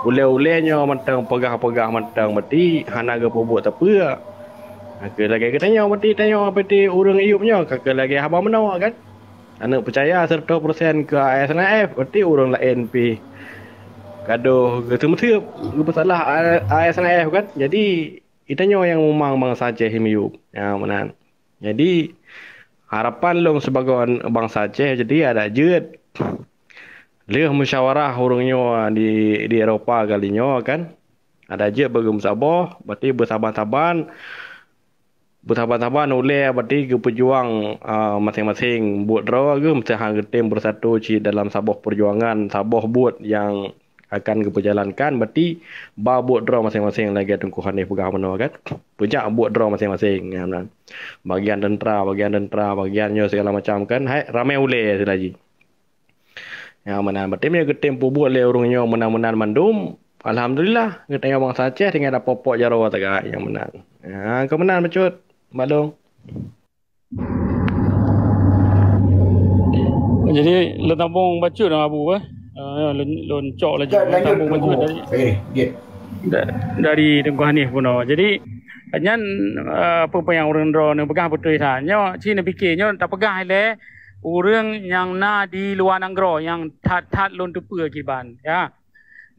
ulée-ulée nyoe mantong peugah-peugah mantong berarti hana geupeubuet sapeue. Ka lagée geutanyoe berarti tanyoe berarti ureuëng Ayub nyoe ka lagée haba meunoe kan. Aneuëk peucaya seratus persen keu A S N L F, berarti ureuëng laén pih gadoh geuseumeuseueb geupeusalah A S N L F kan. Jadi geutanyoe nyang mumang bansa Aceh miyueb nyang meunan. Jadi harapan lôn sibagoe bansa Aceh jadi adak jeuet lheueh musyawarah ureuëng nyoe di di Eropa kali nyoe kan. Adak jeuet beugeumeusaboh, berarti beusaban-saban beusaban-saban ulée berarti geupeujuang maséng-maséng buet droe geuh meusaha geutem beusatu cit dalam saboh peujuangan saboh buet nyang akan geupeujalankan berarti ba buet droe maséng-maséng lagée Teungku Hanif peugah meunoe kan. Peujak buet droe maséng-maséng nyan. Bagian teuntara, bagian teuntara, bagian nyoe segala macam kan. Hai ramé ulée silaji. Nyang meunan berarti meunyoe geutem peubuet lé ureuëng nyoe meunan-meunan mandum, alhamdulillah geutanyoe bansa Aceh tinggai dapok-pok jaroe tagak nyang meunan. Ha, keu meunan bacut, Balong. Jadi lôn sambong bacut dah Abu eh. Uh, lôn, lôn cok laju lôn sambong bacut dari eh, dari Teungku Hanif pun. Jadi nyan uh, apa-apa yang ureuëng droe neupeugah beutôi that. Nyoe ci neupiké nyoe tapeugah ilée ureuëng nyang na di luwa nanggroe nyang that-that lôn teupeue kiban ya.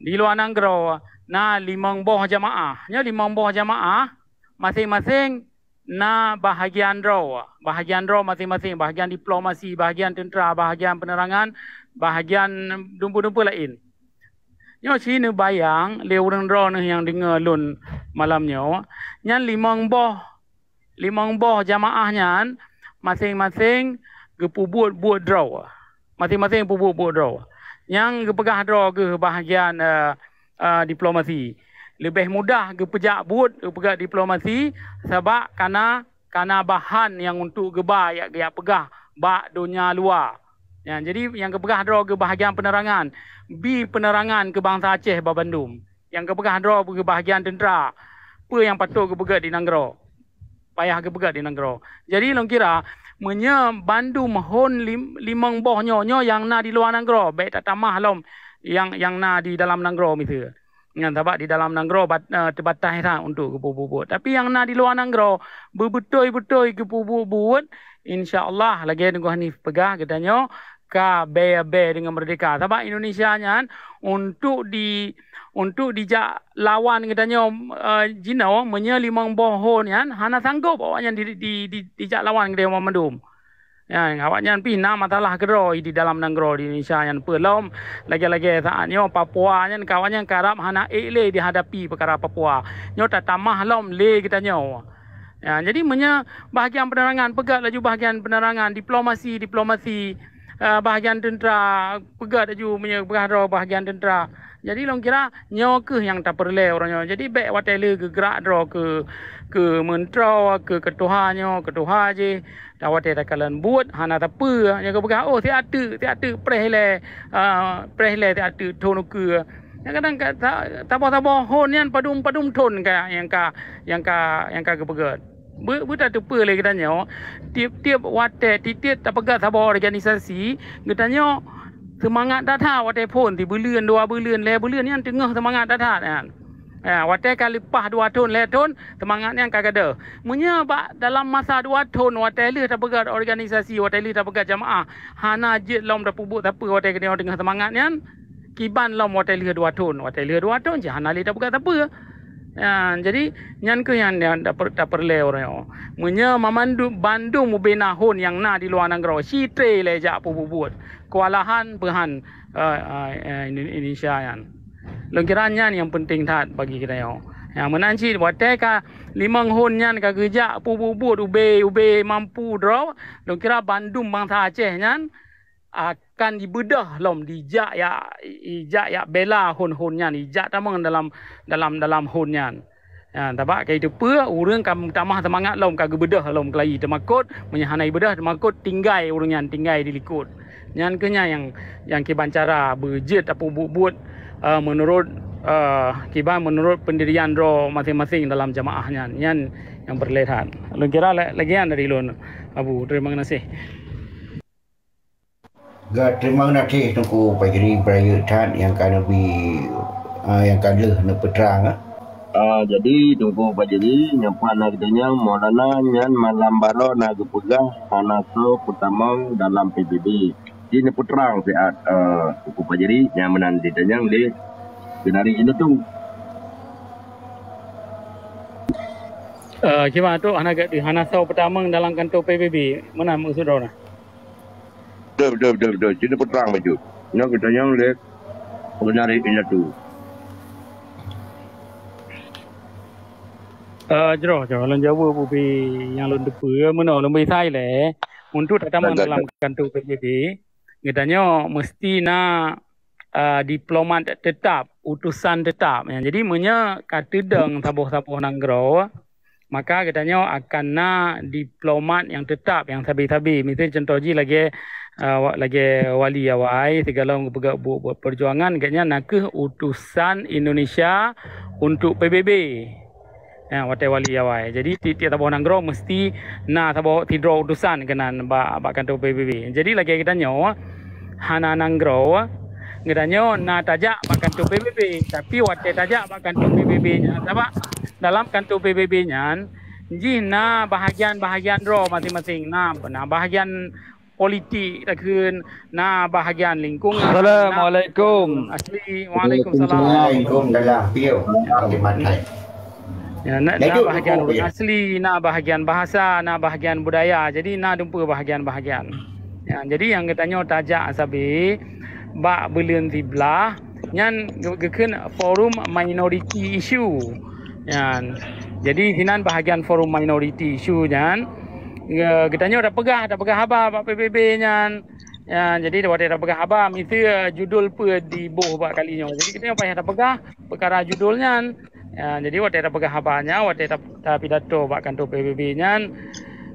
Di luwa nanggroe na limong boh jamaah. Nyoe limong boh jamaah maséng-maséng na bahagian droe, bahagian droe maséng-maséng, bahagian diplomasi, bahagian teuntara, bahagian penerangan, bahagian dumpeue-dumpeue laén. Nyoe ci neubayang lé ureuëng droeneueh nyang deungoe lôn malam nyoe, nyan limong boh limong boh jamaah nyan maséng-maséng geupeubuet buet droe. Maséng-maséng peubuet buet droe. Nyang geupeugah droe geuh bahagian uh, uh, diplomasi. Leubeh mudah geupeujak buet, geupeugah diplomasi, sabab kana, kana bahan nyang untuk geuba yak, yak peugah bak donya luwa. Ya, jadi nyang geupeugah droe geubahagian penerangan, bi penerangan keu bansa Aceh babandum. Nyang geupeugah droe geubahagian teuntra, peue nyang patôt geupeugah di nanggroe, payah geupeugah di nanggroe. Jadi lôn kira, meunyoe bandum hon lim-, limong boh nyoe, nyoe nyang na di luwa nanggroe, bék tatamah lom nyang, nyang na di dalam nanggroe miseue. Nyan sabab di dalam nanggroe bat-, eh, teubatai that untuk geupeubuet-buet. Tapi nyang na di luwa nanggroe, beubeutôi-beutôi geupeubuet-buet, insya Allah, lagée Teungku Hanif peugah, geutanyoe ka bée-bée deungon meurdeka. Sabab Indonesia nyan untuk di, untuk dijak lawan geutanyoe, eh, jinoe, meunyoe limong boh hon nyan hana sanggob awaknyan di, di, di, dijak lawan geutanyoe mandum. Ya, awaknyan pih na masalah keudroe di dalam nanggroe di Indonesia nyan peue lom. Lagée-lagée saat nyoe Papua nyan, awaknyan karab hana ék lé dihadapi peukara Papua. Nyoe tatamah lom lé geutanyoe. Ya, jadi meunyoe bahagian penerangan, peugah laju bahagian penerangan, diplomasi, diplomasi, eh, bahagian teuntra, peugah laju meunyoe peugah droe bahagian teuntra. Jadi lôn kira nyoe keuh nyang tapeureulée uroe nyoe. Jadi bék watée lé geugrak droe keu, keu meuntroe, keu keutuha nyoe, keutuha jih. Dan watée takalon buet hana sapeue, nyang geupeugah, "Oh, siat teuk, siat teuk, preh ilée, ah, preh ilée siat teuk thon ukeue." Kadang-kadang ka, sa-, saboh-saboh hon nyan padum-padum thon ka nyang ka, nyang ka, nyang ka geupeugét. Beu-, beutateupeue lé geutanyoe, tieb-tieb watée, tieb-tieb tapeugét saboh organisasi, geutanyoe seumangat that-that watée phon, sibuleuen, dua buleuen, lhée buleuen nyan teungoh seumangat that-that nyan. Ya, watée ka leupah dua thon, lhée thon, seumangat nyan ka gadôh. Meunyoe bak dalam masa dua thon watée lheueh tapeugét organisasi, watée lheueh tapeugét jamaah, hana jeuet lom tapeubuet sapeue watée geutanyoe teungoh seumangat nyan, kiban lom watée lheueh dua thon. Watée lheueh dua thon cit hana lé tapeugét sapeue. Ya, jadi nyan keuh nyang, nyang tapeu-, tapeureulée uroe nyoe. Meunyoe mamandum, bandum ubena hon nyang na di luwa nanggroe, sitré lé jak peubuet-buet, kewalahan peuhan eh, eh, eh, Indo-, Indonesia nyan. Lôn kira nyan nyang peunteng that bagi geutanyoe. Nyang meunan cit, watée ka limong hon nyan ka geujak peubuet-buet ubé-ubé mampu droe, lôn kira bandum bansa Aceh nyan akan jibeudôh lom, dijak yak, ijak yak bela hon-hon nyan, ijak tamong dalam, dalam, dalam hon nyan. Ha, sabab ka jiteupeue, ureuëng ka meutamah seumangat lom, ka geubeudôh lom keulayi teumakot, meunyoe hana geubeudôh teumakot, tinggai ureuëng nyan, tinggai dilikot. Nyan keuh nyan nyang, nyang kiban cara beujeuet tapeubuet-buet, eh, meunurot, eh, kiban meunurot peundirian droe maséng-maséng dalam jamaah nyan. Nyan nyang peureulée that. Lôn kira la-, lagée nyan dari lôn, Abu. Terima kasih. Ga, terima kasih Teungku Fajri, beurayeuk that nyang ka neubi, ah, nyang ka lheueh neupeutrang, ah. Ah, jadi Teungku Fajri, nyang pat na geutanyoe Maulana nyan malam baroe na geupeugah hana soe peutamong dalam P B B. Ji neupeutrang siat, ah, Teungku Fajri, nyang meunan jitanyong lé Geunari Jinutu. Eh, kiban tu hana geuh hana soe peutamong dalam kantô P B B. Meunan maksud droeneuh? Betul, betul, betul, betul. Sini peutrang bacut. Nyoe geutanyong lé Geunari Jinutu. Eh, jroh, jroh. Lôn jaweueb ubé nyang lôn teupeue. Meunoe lôn bri sai lé. Untuk tatamong dalam kantô P B B, geutanyoe meusti na, eh, diplomat teutap, utosan teutap. Ya, jadi meunyoe ka teudong saboh-saboh nanggroe, maka geutanyoe akan na diplomat nyang teutap, nyang sabe-sabe. Miseu cuntoh jih lagée, eh, wa-, lagée Wali Awai, sigohlom geupeugah buet-buet peujuangan, gobnyan nakeuh utosan Indonesia untuk P B B. Ya, watée Wali Awai. Jadi, tieb-tieb saboh nanggroe meusti na saboh sidroe utosan keunan bak, bak kantô P B B. Jadi, lagée geutanyoe, hana nanggroe, geutanyoe na tajak bak kantô P B B. Tapi watée tajak bak kantô P B B nyan, sabab dalam kantô P B B nyan, jih na bahagian-bahagian droe maséng-maséng. Na, na bahagian politik takheun, na bahagian lingkungan, na Assalamualaikum. Asli. Waalaikumsalam. Waalaikumsalam. Piye? Ya, na, na bahagian ureuëng asli, na bahagian bahasa, na bahagian budaya. Jadi, na dumpeue bahagian-bahagian. Ya, jadi nyang geutanyoe tajak sabe bak buleuen siblaih nyan geu-, geukheun forum minority issue. Nyan. Jadi, sinan bahagian forum minority issue nyan, nge-, geutanyoe tapeugah, tapeugah haba bak P B B nyan. Ya, jadi watée tapeugah haba, miseu judul peue diboh bak kali nyoe. Jadi, geutanyoe payah tapeugah peukara judul nyan. Ya, jadi watée tapeugah haba nyan, watée ta-, tapidato bak kantor P B B nyan,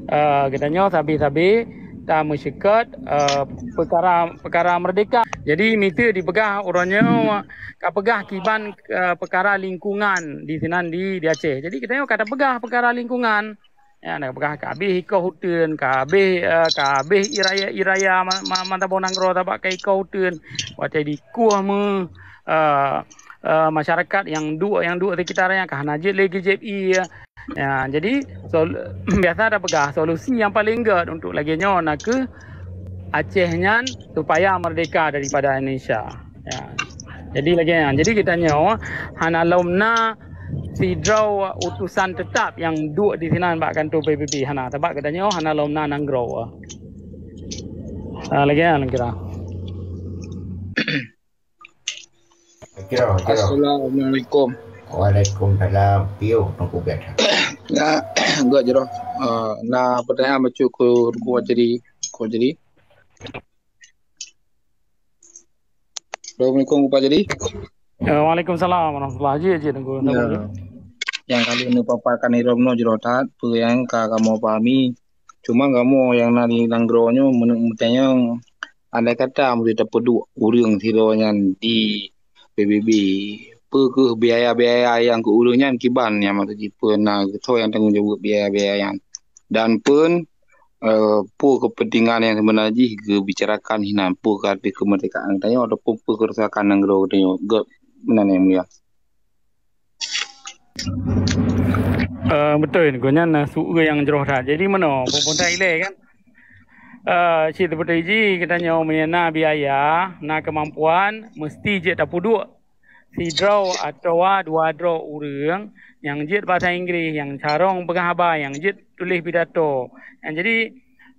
eh, geutanyoe sabe-sabe tameuseukat, eh, peukara, peukara meurdeka. Jadi miseue dipeugah uroe nyoe ka peugah kiban, eh, peukara lingkungan di sinan di, di Aceh. Jadi geutanyoe ka tapeugah peukara lingkungan. Ya, na peugah ka habéh ikoh uteuen, ka habéh, eh, ka habéh ie raya, ie raya ma-, ma-, mata boh nanggroe sabab ka ikoh uteuen. Watée dikueh meu, eh, eh, masyarakat nyang duek, nyang duek sekitar nyan ka hana jeuet lé geujieb ie. Ya, jadi sol-, biasa tapeugah solusi nyang paleng gét untuk lagée nyoe na kheueh Aceh nyan supaya merdeka daripada Indonesia. Ya. Jadi lagée nyan. Jadi geutanyoe hana lom na sidroe utusan teutap nyang duek di sinan bak kantor P B B, hana. Sabab geutanyoe hana lom na nanggroe. Ah, lagée nyan kira. Kira, kira. Assalamualaikum. Waalaikumsalam. Piôh Teungku biasa. Na, gét jroh. Ah, na pertanyaan bacut keu Teungku Fajri. Teungku Fajri. Assalamualaikum, Pak Jadi. Ya, waalaikumsalam warahmatullahi. Jeuet, jeuet, Teungku. Ya. Nyang ka lheueh neupaparkan droeneuh jroh that, peue nyang ka kamoe pahami. Cuma kamoe nyang na di nanggroe nyoe meunurot meutanyong, andai kata meunyoe tapeuduek ureuëng sidroe nyan di P B B, peue kheueh biaya-biaya nyang keu ureuëng nyan kiban, nyang maksud jih peue na soe nyang tanggong jaweueb biaya-biaya nyan. Dan peue eh, peue kepentingan nyang seubeuna jih geubicarakan hinan, peue keu ateueh keumeurdekaan tanyoe ataupun peue kerusakan nanggroe tanyoe. Gét meunan, Yang Mulia. Eh, beutôi, gobnyan na su-, nyang jroh that. Jadi meunoe, peue-peue that ilée kan? Eh, cit beutôi jih geutanyoe meunyoe na biaya, na keumampuan, meusti jeuet tapeuduek sidroe atawa dua droe ureuëng nyang jeuet basa Inggréh, nyang carông peugah haba, nyang jeuet tuléh pidato. Nyang jadi,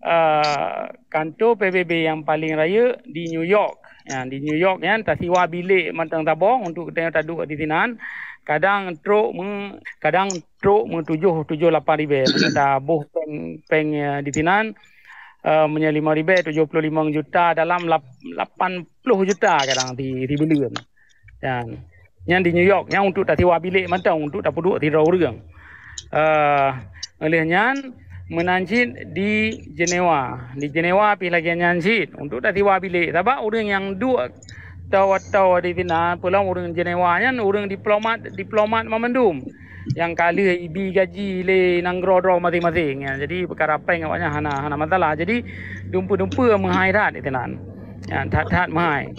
eh, kantor P B B nyang paleng rayeuk di New York. Ya, di New York nyan tasiwa bilék mantong saboh untuk geutanyoe taduek di sinan. Kadang trok me-, kadang trok meutujoh, tujoh lapan ribée. Meunyoe taboh péng, péng, eh, di sinan, eh, meunyoe lima ribée, tujoh ploh limong juta, dalam lap-, lapan ploh juta kadang si, si buleuen. Dan nyan di New York, nyan untuk tasiwa bilék mantong untuk tapeuduek sidroe ureuëng. Eh, lheueh nyan meunan cit di Jenewa. Di Jenewa pih lagée nyan cit untuk tasiwa bilék. Sabab ureuëng nyang duek atau, atau di sinan, peulom ureuëng Jenewa nyan ureuëng diplomat, diplomat mamandum nyang ka lheueh ibi gaji lé nanggroe droe maséng-maséng. Ya, jadi peukara péng awaknyan hana, hana masalah. Jadi dumpeue-dumpeue meuhai that di sinan. Ya, that-that meuhai.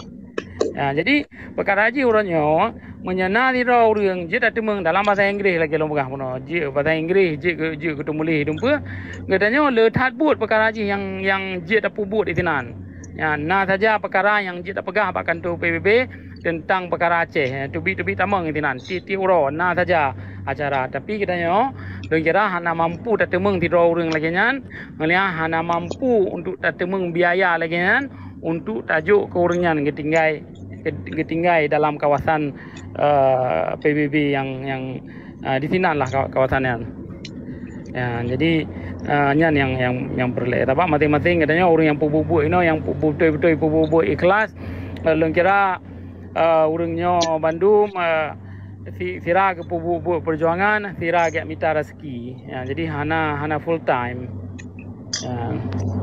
Ya, jadi peukara jih uroe nyoe, meunyoe na sidroe ureuëng jeuet tateumeung dalam basa Inggréh lagée lôn peugah bunoe, jeuet basa Inggréh, jeuet keu, jeuet keu teumuléh dumpeue, geutanyoe le that buet peukara jih nyang, nyang jeuet tapeubuet di sinan. Ya, na saja peukara nyang jeuet tapeugah bak kantor P B B teuntang peukara Aceh. Ya, teubiet-teubiet tamong di sinan. Tiep-tiep uroe na saja acara. Tapi geutanyoe, lôn kira hana mampu tateumeung sidroe ureuëng lagée nyan, ngon lagée hana mampu untuk tateumeung biaya lagée nyan untuk tajok keu ureuëng nyan geutinggai, geutinggai dalam kawasan, eh, P B B nyang, nyang, eh, di sinan lah ka-, kawasan nyan. Ya, jadi, eh, nyan nyang, nyang, nyang peureulée. Sabab maséng-maséng geutanyoe ureuëng nyang peubuet-buet inoe, nyang peubuet beutôi-beutôi peubuet-buet ikhlas, eh, lôn kira, eh, ureuëng nyoe bandum, eh, si-, sira geupeubuet-buet peujuangan, sira geumita rezeki. Ya, jadi hana, hana full time. Ya,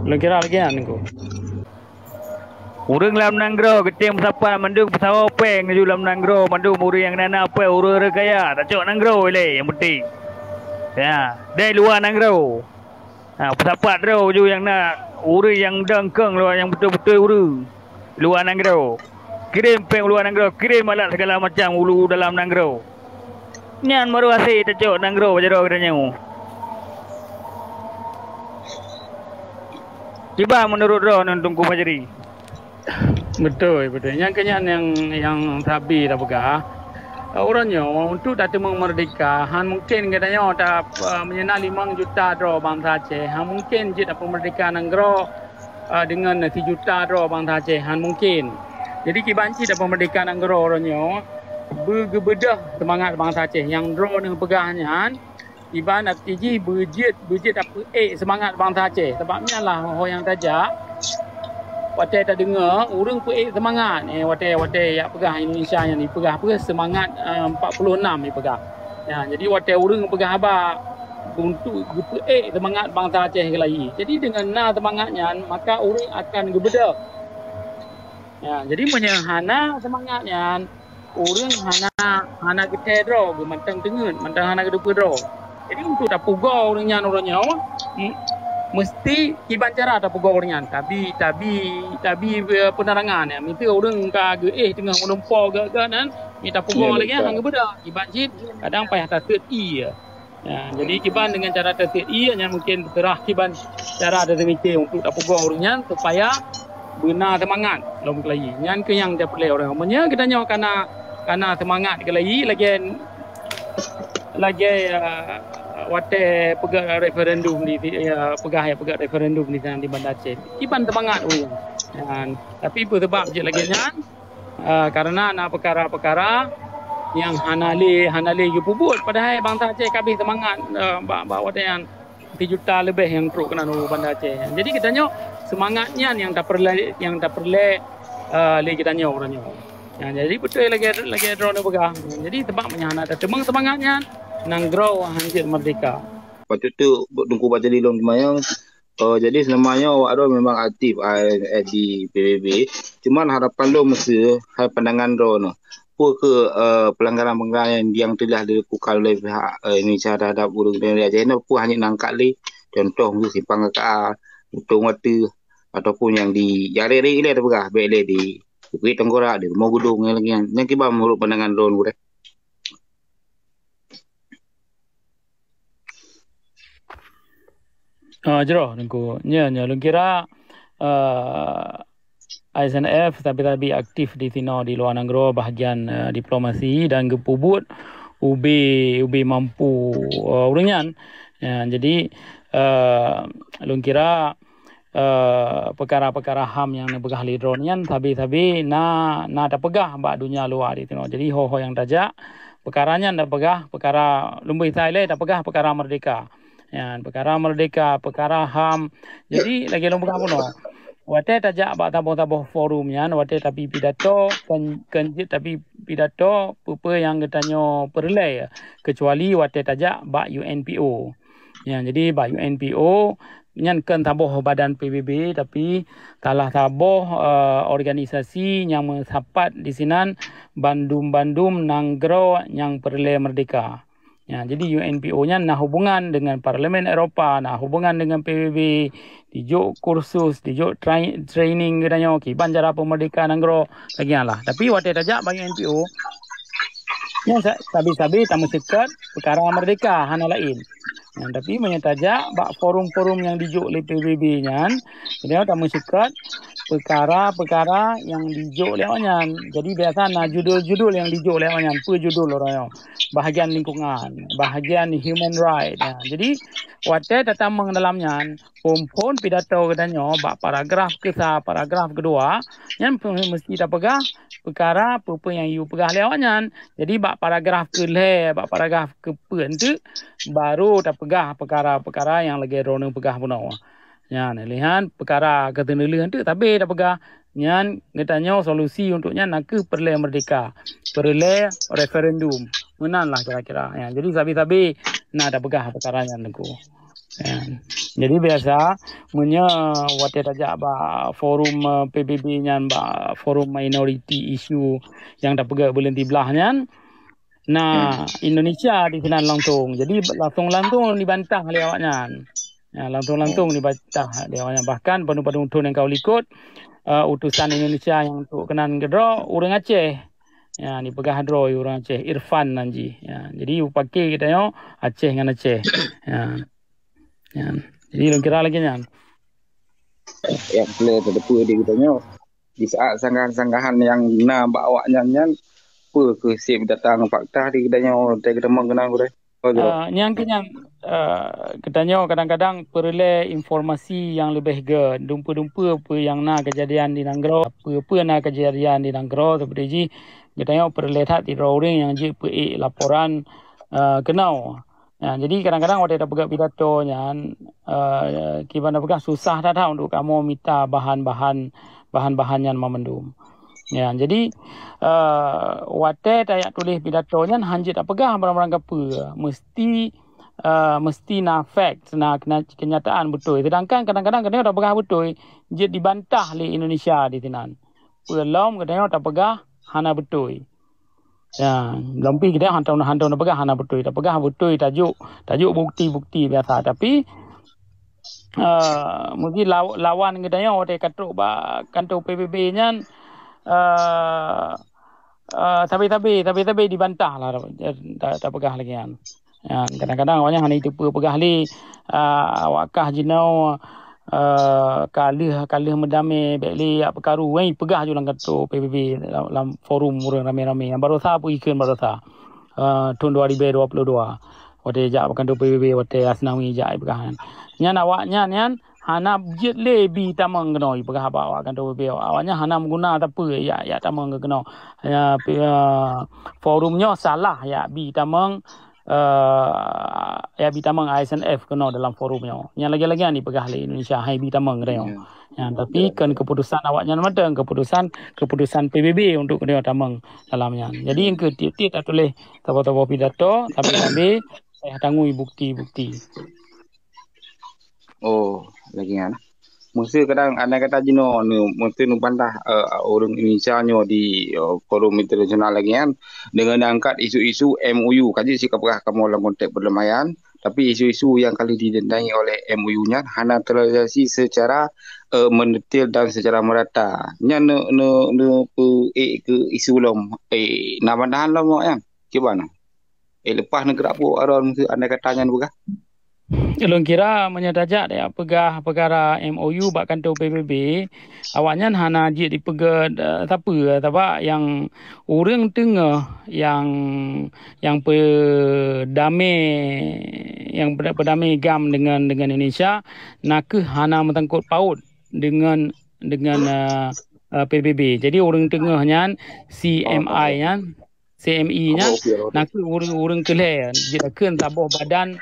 lôn kira lagée nyan, Teungku. Ureuëng lam nanggroe geutem sapat mandum peusawa péng laju lam nanggroe, mandum ureuëng nyang na-na péng, ureuëng-ureuëng kaya, tacok nanggroe ilée nyang penting. Ya, dari luwa nanggroe. Ha, peusapat droe laju nyang na ureuëng nyang dengkeng luwa nyang beutôi-beutôi ureuëng luwa nanggroe. Kirém péng luwa nanggroe, kirém alat segala macam ulu dalam nanggroe. Nyan baru hase tacok nanggroe bak jaroe geutanyoe. Kiban meunurot droeneuh Teungku Fajri? Beutôi, beutôi. Nyang keu nyan nyang, nyang sabe tapeugah. Eh, uroe nyoe untuk tateumeung meurdeka, han mungken geutanyoe ta-, eh, meunyoe na limong juta droe bansa Aceh, han mungken jeuet tapeumeurdeka nanggroe, eh, deungon sijuta droe bansa Aceh, han mungken. Jadi kiban cit tapeumeurdeka nanggroe uroe nyoe, beu geubeudôh seumangat bansa Aceh nyang droeneuh peugah nyan, iban arti jih beujeuet, beujeuet tapeuék seumangat bansa Aceh. Sabab nyan lah ho nyang tajak, watée tadeungoe ureuëng peuék seumangat, eh, watée, watée jak peugah Indonesia nyan, ipeugah peue seumangat, eh, empat puluh enam ipeugah. Ya, jadi watée ureuëng peugah haba untuk geupeuék seumangat bansa Aceh keulayi. Jadi dengan na seumangat nyan, maka ureuëng akan geubeudôh. Ya, jadi meunyoe hana seumangat nyan, ureuëng hana hana geuthée droe, geumantong teungeut, mantong hana geuteupeue droe. Jadi untuk tapugoe ureuëng nyan uroe nyoe, m- meusti kiban cara tapugoe ureuëng nyan. Tabi tabi tabi eh, peunerangan ya. Miseue ureuëng ka geuéh teungoh meulumpo geuh-geuh nan, ni tapugoe lagée nyan hana geubeudôh. Kiban cit kadang payah taseuet ie. Ya, jadi kiban dengan cara taseuet ie nyan mungkin teuseurah kiban cara taseuet ie untuk tapugoe ureuëng nyan supaya beuna seumangat lom keulayi. Nyan keuh nyang tapeureulée ureuëng. Meunyoe geutanyoe kana kana seumangat keulayi lagée lagée uh, watée peugah referendum di uh, peugah ya peugah referendum di sana di Banda Aceh. Kiban seumangat ureuëng. Dan tapi peue sebab jeuet lagée nyan? Uh, karena na peukara-peukara nyang hana lé hana lé geupeubuet padahai bansa Aceh kabeh seumangat uh, bak bak watée nyan sijuta leubeh nyang trok keunan u Banda Aceh. Jadi geutanyoe seumangat nyan nyang tapeureulée nyang tapeureulée uh, lé geutanyoe uroe nyoe. Nah, jadi beutôi lagée lagée droeneuh peugah. Jadi sebab meunyoe hana tateumeung seumangat nyan, nanggroe hanjeuet merdeka. Patut tu Teungku Bajali lôn teumanyong. Oh, jadi seulama nyoe awak droe memang aktif I M F di P B B. Cuman harapan lôn meuseu hai pandangan droeneuh. Peue keu uh, pelanggaran-pelanggaran yang, yang telah dilakukan oleh pihak uh, Indonesia terhadap ureuëng Indonesia China peue hanya nangkat lé contoh mungkin simpang K K A, Utong Wate ataupun yang di yang lain-lain peugah baik lé di Bukit Tengkorak, di Rumah Gudong yang lain yang kiban menurut pandangan droeneuh. Ah, jroh Teungku. Nya nya lôn kira uh, I S N F tapi-tapi aktif di sinoe di luar nanggroe bahagian uh, diplomasi dan geupeubuet ubi ubi mampu uh, ureuëng nyan. Ya, jadi uh, lôn kira uh, peukara-peukara ham nyang neupeugah lé droeneuh nyan sabe-sabe na na tapeugah bak dunia luar di sinoe. Jadi ho-ho nyang tajak peukara nyan tapeugah peukara lumboi sai lé tapeugah peukara merdeka. Ya, peukara merdeka, peukara ham. Jadi lagée lôn peugah bunoe. Watée tajak bak saboh-saboh forum nyan, watée tapi pidato, kan kan jeuet tapi pidato peue-peue nyang geutanyoe peureulée kecuali watée tajak bak U N P O. Ya, jadi bak U N P O nyan kan saboh badan P B B tapi salah saboh uh, organisasi nyang meusapat di sinan bandum-bandum nanggroe nyang peureulée merdeka. Ya, jadi U N P O nyan na hubungan dengan Parlemen Eropa, na hubungan dengan P B B, dijok kursus, dijok training geutanyoe kiban cara peumerdeka nanggroe lagée nyan lah. Tapi watée tajak bak U N P O, nyan sabe-sabe tameuseukat peukara merdeka hana laén. Nah, tapi meunyoe tajak bak forum-forum nyang dijok lé P B B nyan, jadi tameuseukat peukara-peukara nyang dijok lé awaknyan. Jadi biasa na judul-judul nyang dijok lé awaknyan, peue judul uroe nyoe? Bahagian lingkungan, bahagian human right. Nah, jadi watée tatamong dalam nyan, phon-phon pidato geutanyoe bak paragraf keusa, paragraf keudua, nyan meusti tapeugah peukara peue-peue nyang yue peugah lé awaknyan. Jadi bak paragraf keulhée, bak paragraf keupeuet teuk baru tapeugah peukara-peukara nyang lagée droeneuh peugah bunoe. Nyan lihan peukara keuteuneuleuen teuk tabe tapeugah nyan geutanyoe solusi untuk nyan nakeuh peureulée merdeka, peureulée referendum. Meunan lah kira-kira. Ya, jadi sabe-sabe na tapeugah peukara nyan Teungku. Ya. Jadi biasa meunyoe watée tajak bak forum uh, P B B nyan bak forum minority issue yang tapeugah buleuen tiblah nyan, nah Indonesia di sinan langsung. Jadi langsung-langsung dibantah lé awaknyan. Ya, langsung-langsung dibantah lé awaknyan. Bahkan padum-padum thon nyang ka likot uh, utusan Indonesia yang untuk keunan keudroe ureuëng Aceh. Ya, dipeugah droe ureuëng Aceh, Irfan nan jih. Ya, jadi upake geutanyoe Aceh ngan Aceh. Ya. Ya. Jadi lôn kira lagée nyan. Yang perlu teudepu di geutanyoe di saat sanggahan-sanggahan yang na bak awaknyan nyan peue keu seb datang fakta di geutanyoe tai geutamong keunang gurée. Uh, nyang keu nyang uh, geutanyoe kadang-kadang peureulée informasi yang lebih ge dumpeue-dumpeue peue yang na kejadian di nanggroe, peue-peue na kejadian di nanggroe seperti jih geutanyoe peureulée that sidroe ureuëng yang jeuet peuék laporan uh, keunoe. Ya, jadi kadang-kadang watée tapeugah pidato nyan uh, kiban tapeugah susah that untuk kamoe mita bahan-bahan bahan-bahan nyan mamandum. Ya, jadi, eh, watée tajak tuléh pidato nyan hana jeuet tapeugah barang-barang kapeue, meusti, eh, meusti na fact, na kena-, kenyataan beutôi. Sedangkan kadang-kadang geutanyoe tapeugah beutôi, jeuet dibantah lé Indonesia di sinan. Peue lom geutanyoe tapeugah hana beutôi. Ya, lom pih geutanyoe hantom, hantom tapeugah hana beutôi, tapeugah beutôi tajok, tajok bukti-bukti biasa. Tapi, eh, mungkin law-, lawan geutanyoe watée ka trok bak kantor P B B nyan, eh, eh, sabe-sabe, sabe-sabe dibantah lah, ta-, tapeugah lagée nyan. Ya, kadang-kadang awaknyan hana jiteupeue peugah lé, ah, awak kah jinoe, ah, ka lheueh, ka lheueh meudamé bék lé jak peukaru, wai peugah ju lam kantor P B B lam, lam forum ureuëng ramé-ramé. Nyang barosa peue ikheun barosa, ah, thon dua ribu dua puluh dua, watée jak bak kantor P B B, watée Asnawi jak peugah nyan. Nyan awaknyan nyan hana jeuet lé bi tamong keunoe peugah bak awak kantor P B B. Awaknyan hana meuguna sapeue jak, jak tamong keunoe. Ya, pi-, ah, forum nyoe salah jak bi tamong, eh, ya, bi tamong I S N F keunoe dalam forum nyoe. Nyang lagée-lagée nyan dipeugah lé Indonesia, hai bi tamong geutanyoe. Ya. Ya, tapi kon keuputusan awaknyan mantong, keuputusan, keuputusan P B B untuk geutanyoe tamong dalam nyan. Jadi, nyang keu tieb-tieb tatuléh saboh-saboh pidato, sabe-sabe payah tangui bukti-bukti. Oh, lagée nyan. Meusé kadang andai kata jinoe, meusé neubantah, eh, ureuëng Indonesia nyoe di, eh, forum internasional lagée nyan, deungon angkat isu-isu M O U. Ka jeuet cit kapeugah kamoe lam konteks perdamaian, tapi isu-isu nyang ka lheueh didanai oleh M O U nyan hana terrealisasi secara, eh, mendetail dan secara merata. Nyan ne-, ne-, neupeuék keu isu lom, eh, na bantahan lom awaknyan. Kiban? Eh, leupah neugrak puek aron meusé andai kata nyan peugah. Lôn kira meunyoe tajak tajak peugah peukara M O U bak kantor P B B, awaknyan hana jeuet dipeugét, eh, sapeue, sabab nyang ureuëng teungoh nyang, nyang peudamé, nyang peuda-, peudamé GAM deungon, deungon Indonesia nakeuh hana meusangkot paut deungon, deungon, eh, eh, P B B. Jadi ureuëng teungoh nyan, C M I nyan, C M I nyan, nakeuh ureuëng-ureuëng keu lhée, jeuet takheun saboh badan,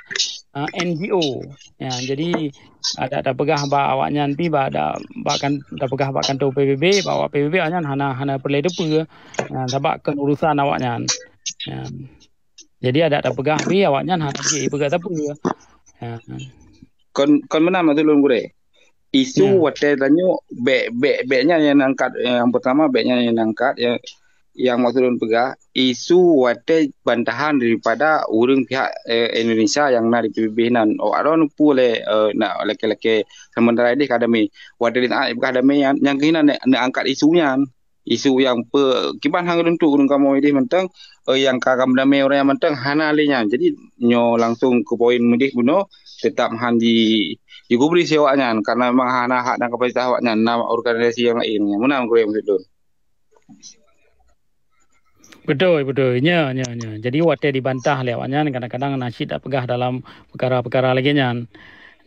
ah, N G O. Ya, jadi, adak tapeugah bak awaknyan pih, bak da-, bak kan-, tapeugah bak kantor P B B, bak awak P B B awaknyan hana, hana peureulée teupeue. Ya, sabab kon urusan awaknyan. Ya. Jadi, adak tapeugah pih awaknyan hana jeuet peugah sapeue. Ya. Kon, kon meunan maksud lôn gurée. Isu watée tanyoe bék, bék, bék nyan nyang angkat, nyang pertama bék nyan nyang angkat, nyang, nyang maksud lôn peugah, isu watée bantahan daripada ureuëng pihak, eh, Indonesia nyang na di P B B nan. Awak droe neupeu lé, eh, na lakée-lakée sementara ideh ka damé. Watée di saát peugah damé nyan, nyang keuh na, na angkat isu nyan. Isu nyang pe-, kiban hana geuruntuk ureuëng kamoe ideh mantong, eh, nyang ka, ka meudamé ureuëng nyan mantong hana lé nyan. Jadi, nyoe langsung keu poin meudeh bunoe, teutap han ji-, jigubri si awaknyan, karena memang hana hak dan kapasitas awaknyan, na organisasi nyang laén. Meunan gurée maksud lôn. Beutôi, beutôi. Nya, nya, nya. Jadi, watée dibantah lé awaknyan, kadang-kadang na cit tapeugah dalam peukara-peukara lagée nyan.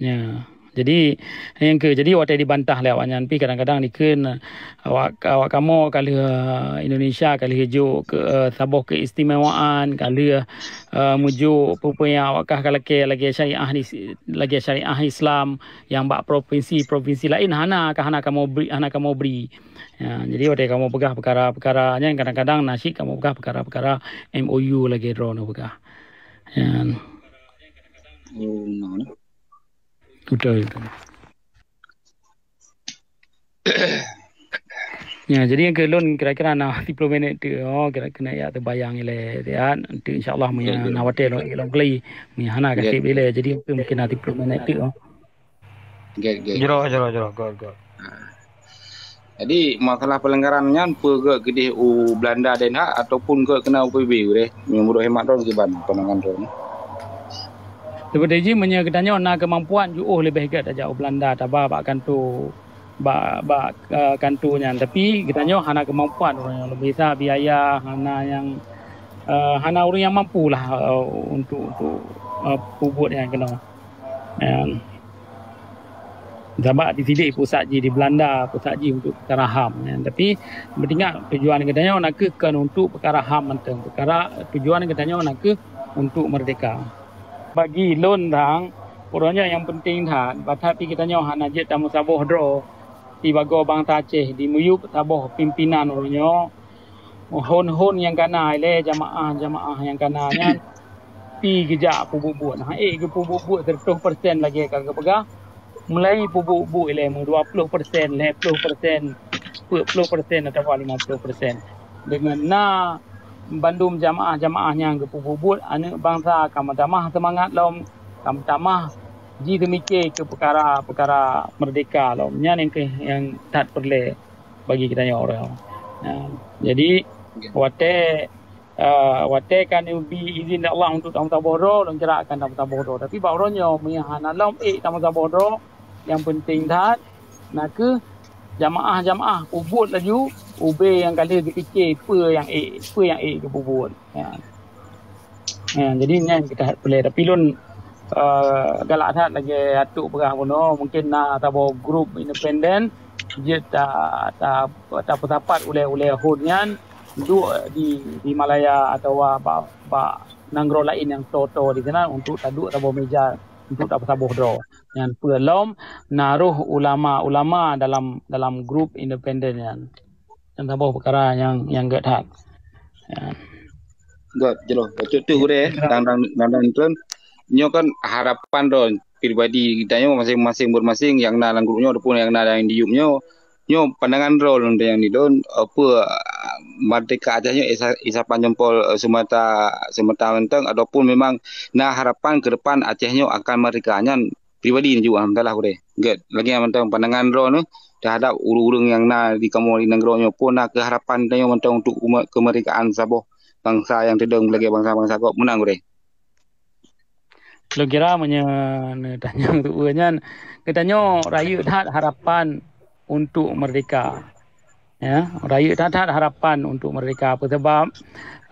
Nya. Jadi, nyang keu, jadi watée dibantah lé awaknyan pih kadang-kadang dikheun, awak, awak kamoe ka lheueh, eh, Indonesia ka lheueh jok keu, eh, saboh keistimewaan, ka lheueh, eh, meujok peue-peue nyang awak kah ka lakée lagée syariah di, lagée syariah Islam nyang bak provinsi-provinsi laén hana, ka hana kamoe bri, hana kamoe bri. Ya, jadi watée kamoe peugah peukara-peukara nyan kadang-kadang na cit kamoe peugah peukara-peukara M O U lagée droeneuh peugah. Ya. Oh, no, no. Beutôi, beutôi. Ya, jadi nyang keu lôn kira-kira na tiga puluh minit teuk. Oh, kira keuneuk jak teubayang ilée, ya. Nanti insya Allah meunyo na watée lôn, lôn keuli. Meunyo hana ka seb ilée. Jadi mungkin na tiga puluh minit teuk. Oh. Jroh, jroh, jroh. Good, good. Ha. Jadi, masalah pelanggaran nyan peue gét keudeh u Belanda dan hak ataupun gét keunan u P B B deh? Meunurot hemat droe kiban pandangan droe? Seperti jih, meunyo geutanyoe na keumampuan jiôh leubeh gét tajak u Belanda, taba bak kanto, bak, bak, eh, kanto nyan. Tapi geutanyoe hana keumampuan, ureuëng nyang leubeh sa biaya, hana nyang, eh, hana ureuëng nyang mampu lah, eh, untuk, untuk, eh, peubuet nyang keunoe. Em, sabab di sideh pusat jih di Belanda, pusat jih untuk peukara HAM, ya. Tapi beutingat tujuan geutanyoe nakeuh kon untuk peukara HAM mantong, peukara tujuan geutanyoe nakeuh untuk meurdeka. Bagi lôn dang, uroe nyoe nyang penting that, bah that pih geutanyoe hana jeuet tameusaboh droe. sibagoe bansa Aceh di miyueb saboh pimpinan uroe nyoe, hon-hon nyang kana ilée jamaah-jamaah nyang kana nyan pi geujak peubuet-buet. Ha ék geupeubuet-buet seratus persen lagée ka geupeugah, mulai peubuet-buet ilée meudua ploh persen, lhée ploh persen, peuet ploh persen atawa lima ploh persen. Deungon na bandum jamaah-jamaah nyang geupeubuet-buet, aneuëk bansa ka meutamah seumangat lom, ka meutamah jiseumiké keu peukara-peukara meurdehka lom. Nyan nyang keuh nyang that peureulée bagi geutanyoe uroe nyoe. Nah, jadi watée, eh, watée ka neubi izin Allah untuk tameusaboh droe, lôn kira akan tameusaboh droe. Tapi bak uroe nyoe meunyoe hana lom ék tameusaboh droe, nyang peunteng that na kheueh jamaah-jamaah peubuet laju ubé nyang ka lheueh geupiké peue nyang ék, peue nyang ék geupeubuet. Ya. Ya, jadi nyan kita peureulée. Tapi lôn, eh, galak that lagée atuk peugah bunoe, mungkin na saboh grup independen jeuet ta, ta, tapeusapat ulée-ulée hon nyan duek di, di Malaya atawa bak, bak nanggroe laén nyang toe-toe di sinan untuk taduek saboh meja untuk tapeusaboh droe. Nyan peue lom na roh ulama-ulama dalam, dalam grup independen nyan. Nyan saboh peukara nyang, nyang gét that. Ya. Gét jeulaih. Beutôi tu gurée, dang, dang, dang, dang, dang. Nyoe kan harapan droe pribadi geutanyoe masing-masing, beumasing nyang na lam grup nyoe ataupun nyang na lam di yup nyoe. Nyoe pandangan droe lôn nyang di lôn, apa, merdeka Aceh nyoe isa, isapan jempol, eh, semata, semata mantong ataupun memang na harapan ke depan Aceh nyoe akan merdeka nyan pribadi nyoe juga alhamdulillah gurée. Gét, lagée mantong pandangan droe nyoe terhadap ureuëng-ureuëng nyang na di kamoe di nanggroe nyoe pun na keuharapan tanyoe mantong untuk keume-, kemerdekaan saboh bansa nyang teudong lagée bansa-bansa gob meunan gurée. Lôn kira meunyoe neutanyong tuwoe nyan, geutanyoe rayeuk that harapan untuk merdeka. Ya, rayeuk that-that harapan untuk merdeka. Apa sebab,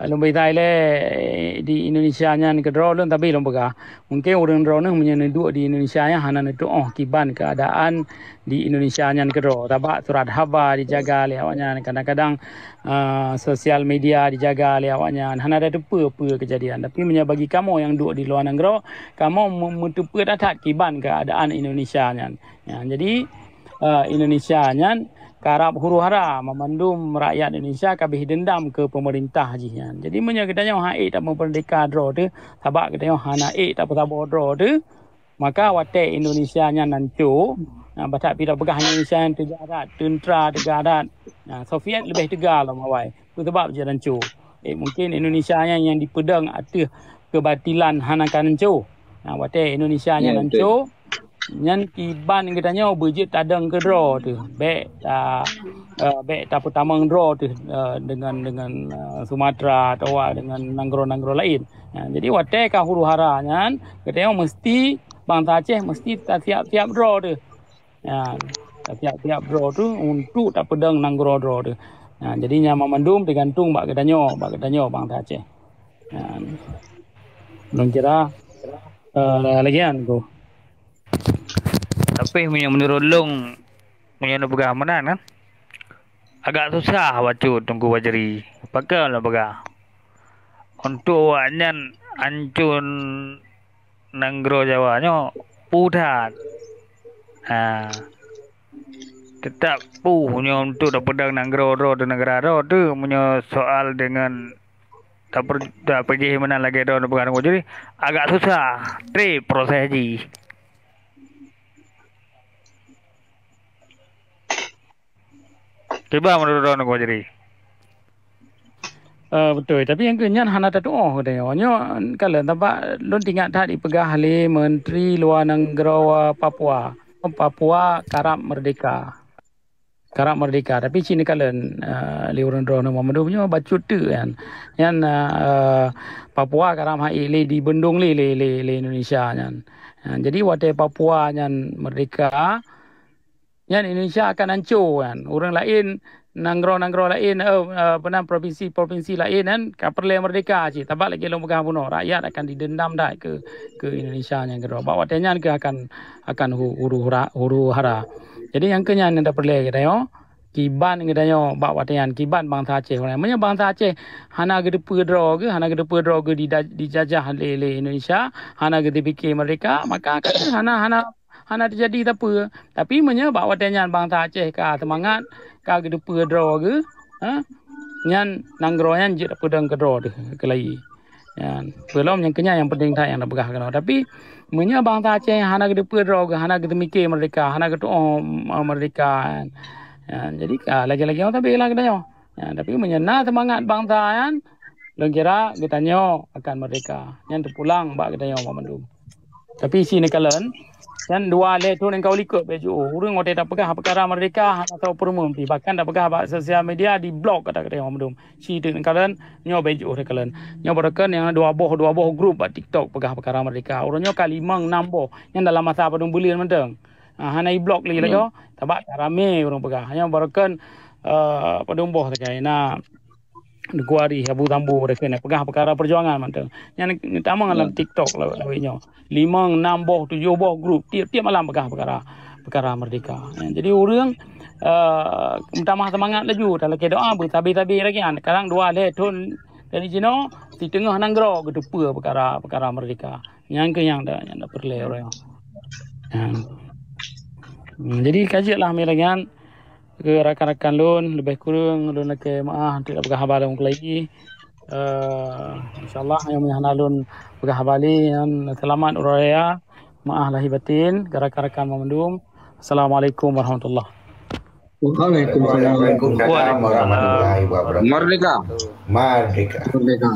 eh, lôn bri ilée di Indonesia nyan keudroe lôn tabi lôn peugah. Mungkin ureuëng droeneueh meunyoe neuduek di Indonesia nyan hana neutuoh kiban keadaan di Indonesia nyan keudroe. Sabab surat haba dijaga lé awaknyan, kadang-kadang, eh, sosial media dijaga lé awaknyan, hana ada teupeue-peue keujadian. Tapi meunyoe bagi kamoe nyang duek di luwa nanggroe, kamoe me-, meuteupeue that-that kiban keadaan Indonesia nyan. Ya, jadi, eh, Indonesia nyan karab huru-hara, meumandum rakyat Indonesia ka bih dendam keu peumeurintah jih nyan. Jadi meunyoe geutanyoe han ék tameumerdeka droe teuh, sabab geutanyoe hana ék tapeusaboh droe teuh, maka watée Indonesia nyan hanco, na, bah that pih tapeugah Indonesia nyan teuga that, teuntra teuga that, na, Soviet leubeh teuga lom awai. Peue sabab jeuet hanco? Eh, mungkin Indonesia nyan nyang dipeudong ateueh keubatilan hana ka hanco. Na, watée Indonesia nyan hanco, nyan kiban geutanyoe beujeuet tadong keudroe teuh. Bék ta, eh, bék tapeutamong droe teuh, eh, deungon, deungon, eh, Sumatera atawa deungon nanggroe-nanggroe laén. Na, jadi watée ka huru-hara nyan, geutanyoe meusti, bansa Aceh meusti tasiab-siab droe teuh. Ya, tasiab-siab droe teuh untuk tapeudong nanggroe droe teuh. Na, jadi nyan mandum teugantung bak geutanyoe, bak geutanyoe bansa Aceh. Ya. Lôn kira, eh, lagée nyan, Teungku. Tapi meunyoe meunurot lôn, meunyoe neupeugah meunan kan, agak susah bacut Teungku Fajri. Pakon lôn peugah? Untuk awaknyan hanco nanggroe Jawa nyoe peue that. Ha. Teutap peue nyoe untuk tapeudong nanggroe droe teuh, neugara droe teuh, meunyoe soal deungon taper-, tapeugah meunan lagée droe neupeugah nanggroe, jadi agak susah treb proses jih. Kiban meunurot droeneuh, Teungku Fajri? Eh, beutôi. Tapi nyang keu nyan hana tatuoh geutanyoe. Nyoe kalon, sabab lôn teuingat that jipeugah lé Menteri Luwa Nanggroe Papua, Papua karab merdeka. Karab merdeka. Tapi cit neukalon, eh, lé ureuëng droeneuh mandum nyoe bacut teuk nyan. Nyan, eh, Papua karab han ék lé dibendong lé, lé, lé, lé Indonesia nyan. Eh, jadi watée Papua nyan merdeka, nyan Indonesia akan hanco kan. Ureuëng laén, nanggroe-nanggroe laén, eh, eh, apa nan, provinsi-provinsi laén kan ka peureulée merdeka cit. Sabab lagée lôn peugah bunoe, rakyat akan didendam that keu, keu Indonesia nyan keudroe. Bak watée nyan keuh akan, akan hu-, huru-hara, huru-hara. Jadi nyang keu nyan nyang tapeureulée geutanyoe, kiban geutanyoe bak watée nyan, kiban bansa Aceh. Meunyoe bansa Aceh hana geuteupeue droe geuh, hana geuteupeue droe geuh dida-, dijajah lé, lé Indonesia, hana geuteupiké merdeka, maka ka hana, hana hana teujadi sapeue. Tapi meunyoe bak watée nyan bansa Aceh ka seumangat, ka geuteupeue droe geuh, ha, nyan nanggroe nyan jeuet peudong keudroe deuh keulayi. Nyan, peulom nyang keunyan nyang penting that nyang tapeugah keunoe. Tapi meunyoe bansa Aceh hana geuteupeue droe geuh, hana geuteumiké merdeka, hana geutuoh, eh, merdeka, nyan, jadi ka lagée-lagée tabe lah geutanyoe. Nyan, tapi meunyoe na seumangat bansa nyan, lôn kira geutanyoe akan merdeka. Nyan teupulang bak geutanyoe banmandum. Tapi si neukalon, nyan dua lhée thon nyang ka u likot beujiôh. Ureuëng watée tapeugah peukara merdeka hana soe peureumeun pih. Bahkan tapeugah bak sosial media diblok kata geutanyoe banmandum. Si teuk neukalon, nyoe beujiôh neukalon. Nyoe baroekon nyang dua boh, dua boh grup bak TikTok peugah peukara merdeka. Ureuëng nyoe ka limong nam boh. Nyan dalam masa padum buleuen mantong. Ah, hana iblok lé lagoe. Sabab ka ramé ureuëng peugah. Nyoe baroekon, eh, padum boh sagai na Teungku Arih, Abu Tambu, mereka nak peugah peukara perjuangan mantong. Nyan tamong lam TikTok lawét-lawét nyoe. Limong, nam boh, tujoh boh grup, tiep-tiep malam peugah peukara, peukara merdeka. Ya, jadi ureuëng, eh, meutamah seumangat laju, talakée doa, beutabi-tabi lagi. Sekarang dua lhée thon dari jinoe, siteungoh nanggroe geuteupeue peukara, peukara merdeka. Nyan keuh nyang da, nyang da peureulée ureuëng. Ya. Hmm, jadi ka jeuet lah mirah nyan. Keu rakan-rakan lôn, leubeh kureueng lôn lakée meuáh untuk peugah haba lôn keulayi. Eh, insya Allah, nyang hana lôn peugah haba lé nyan, seulamat uroe raya. Meuáh lahé batin keu rakan-rakan banmandum. Assalamualaikum warahmatullahi. Waalaikumsalam. Waalaikumsalam warahmatullahi wabarakatuh. Merdeka. Merdeka. Merdeka.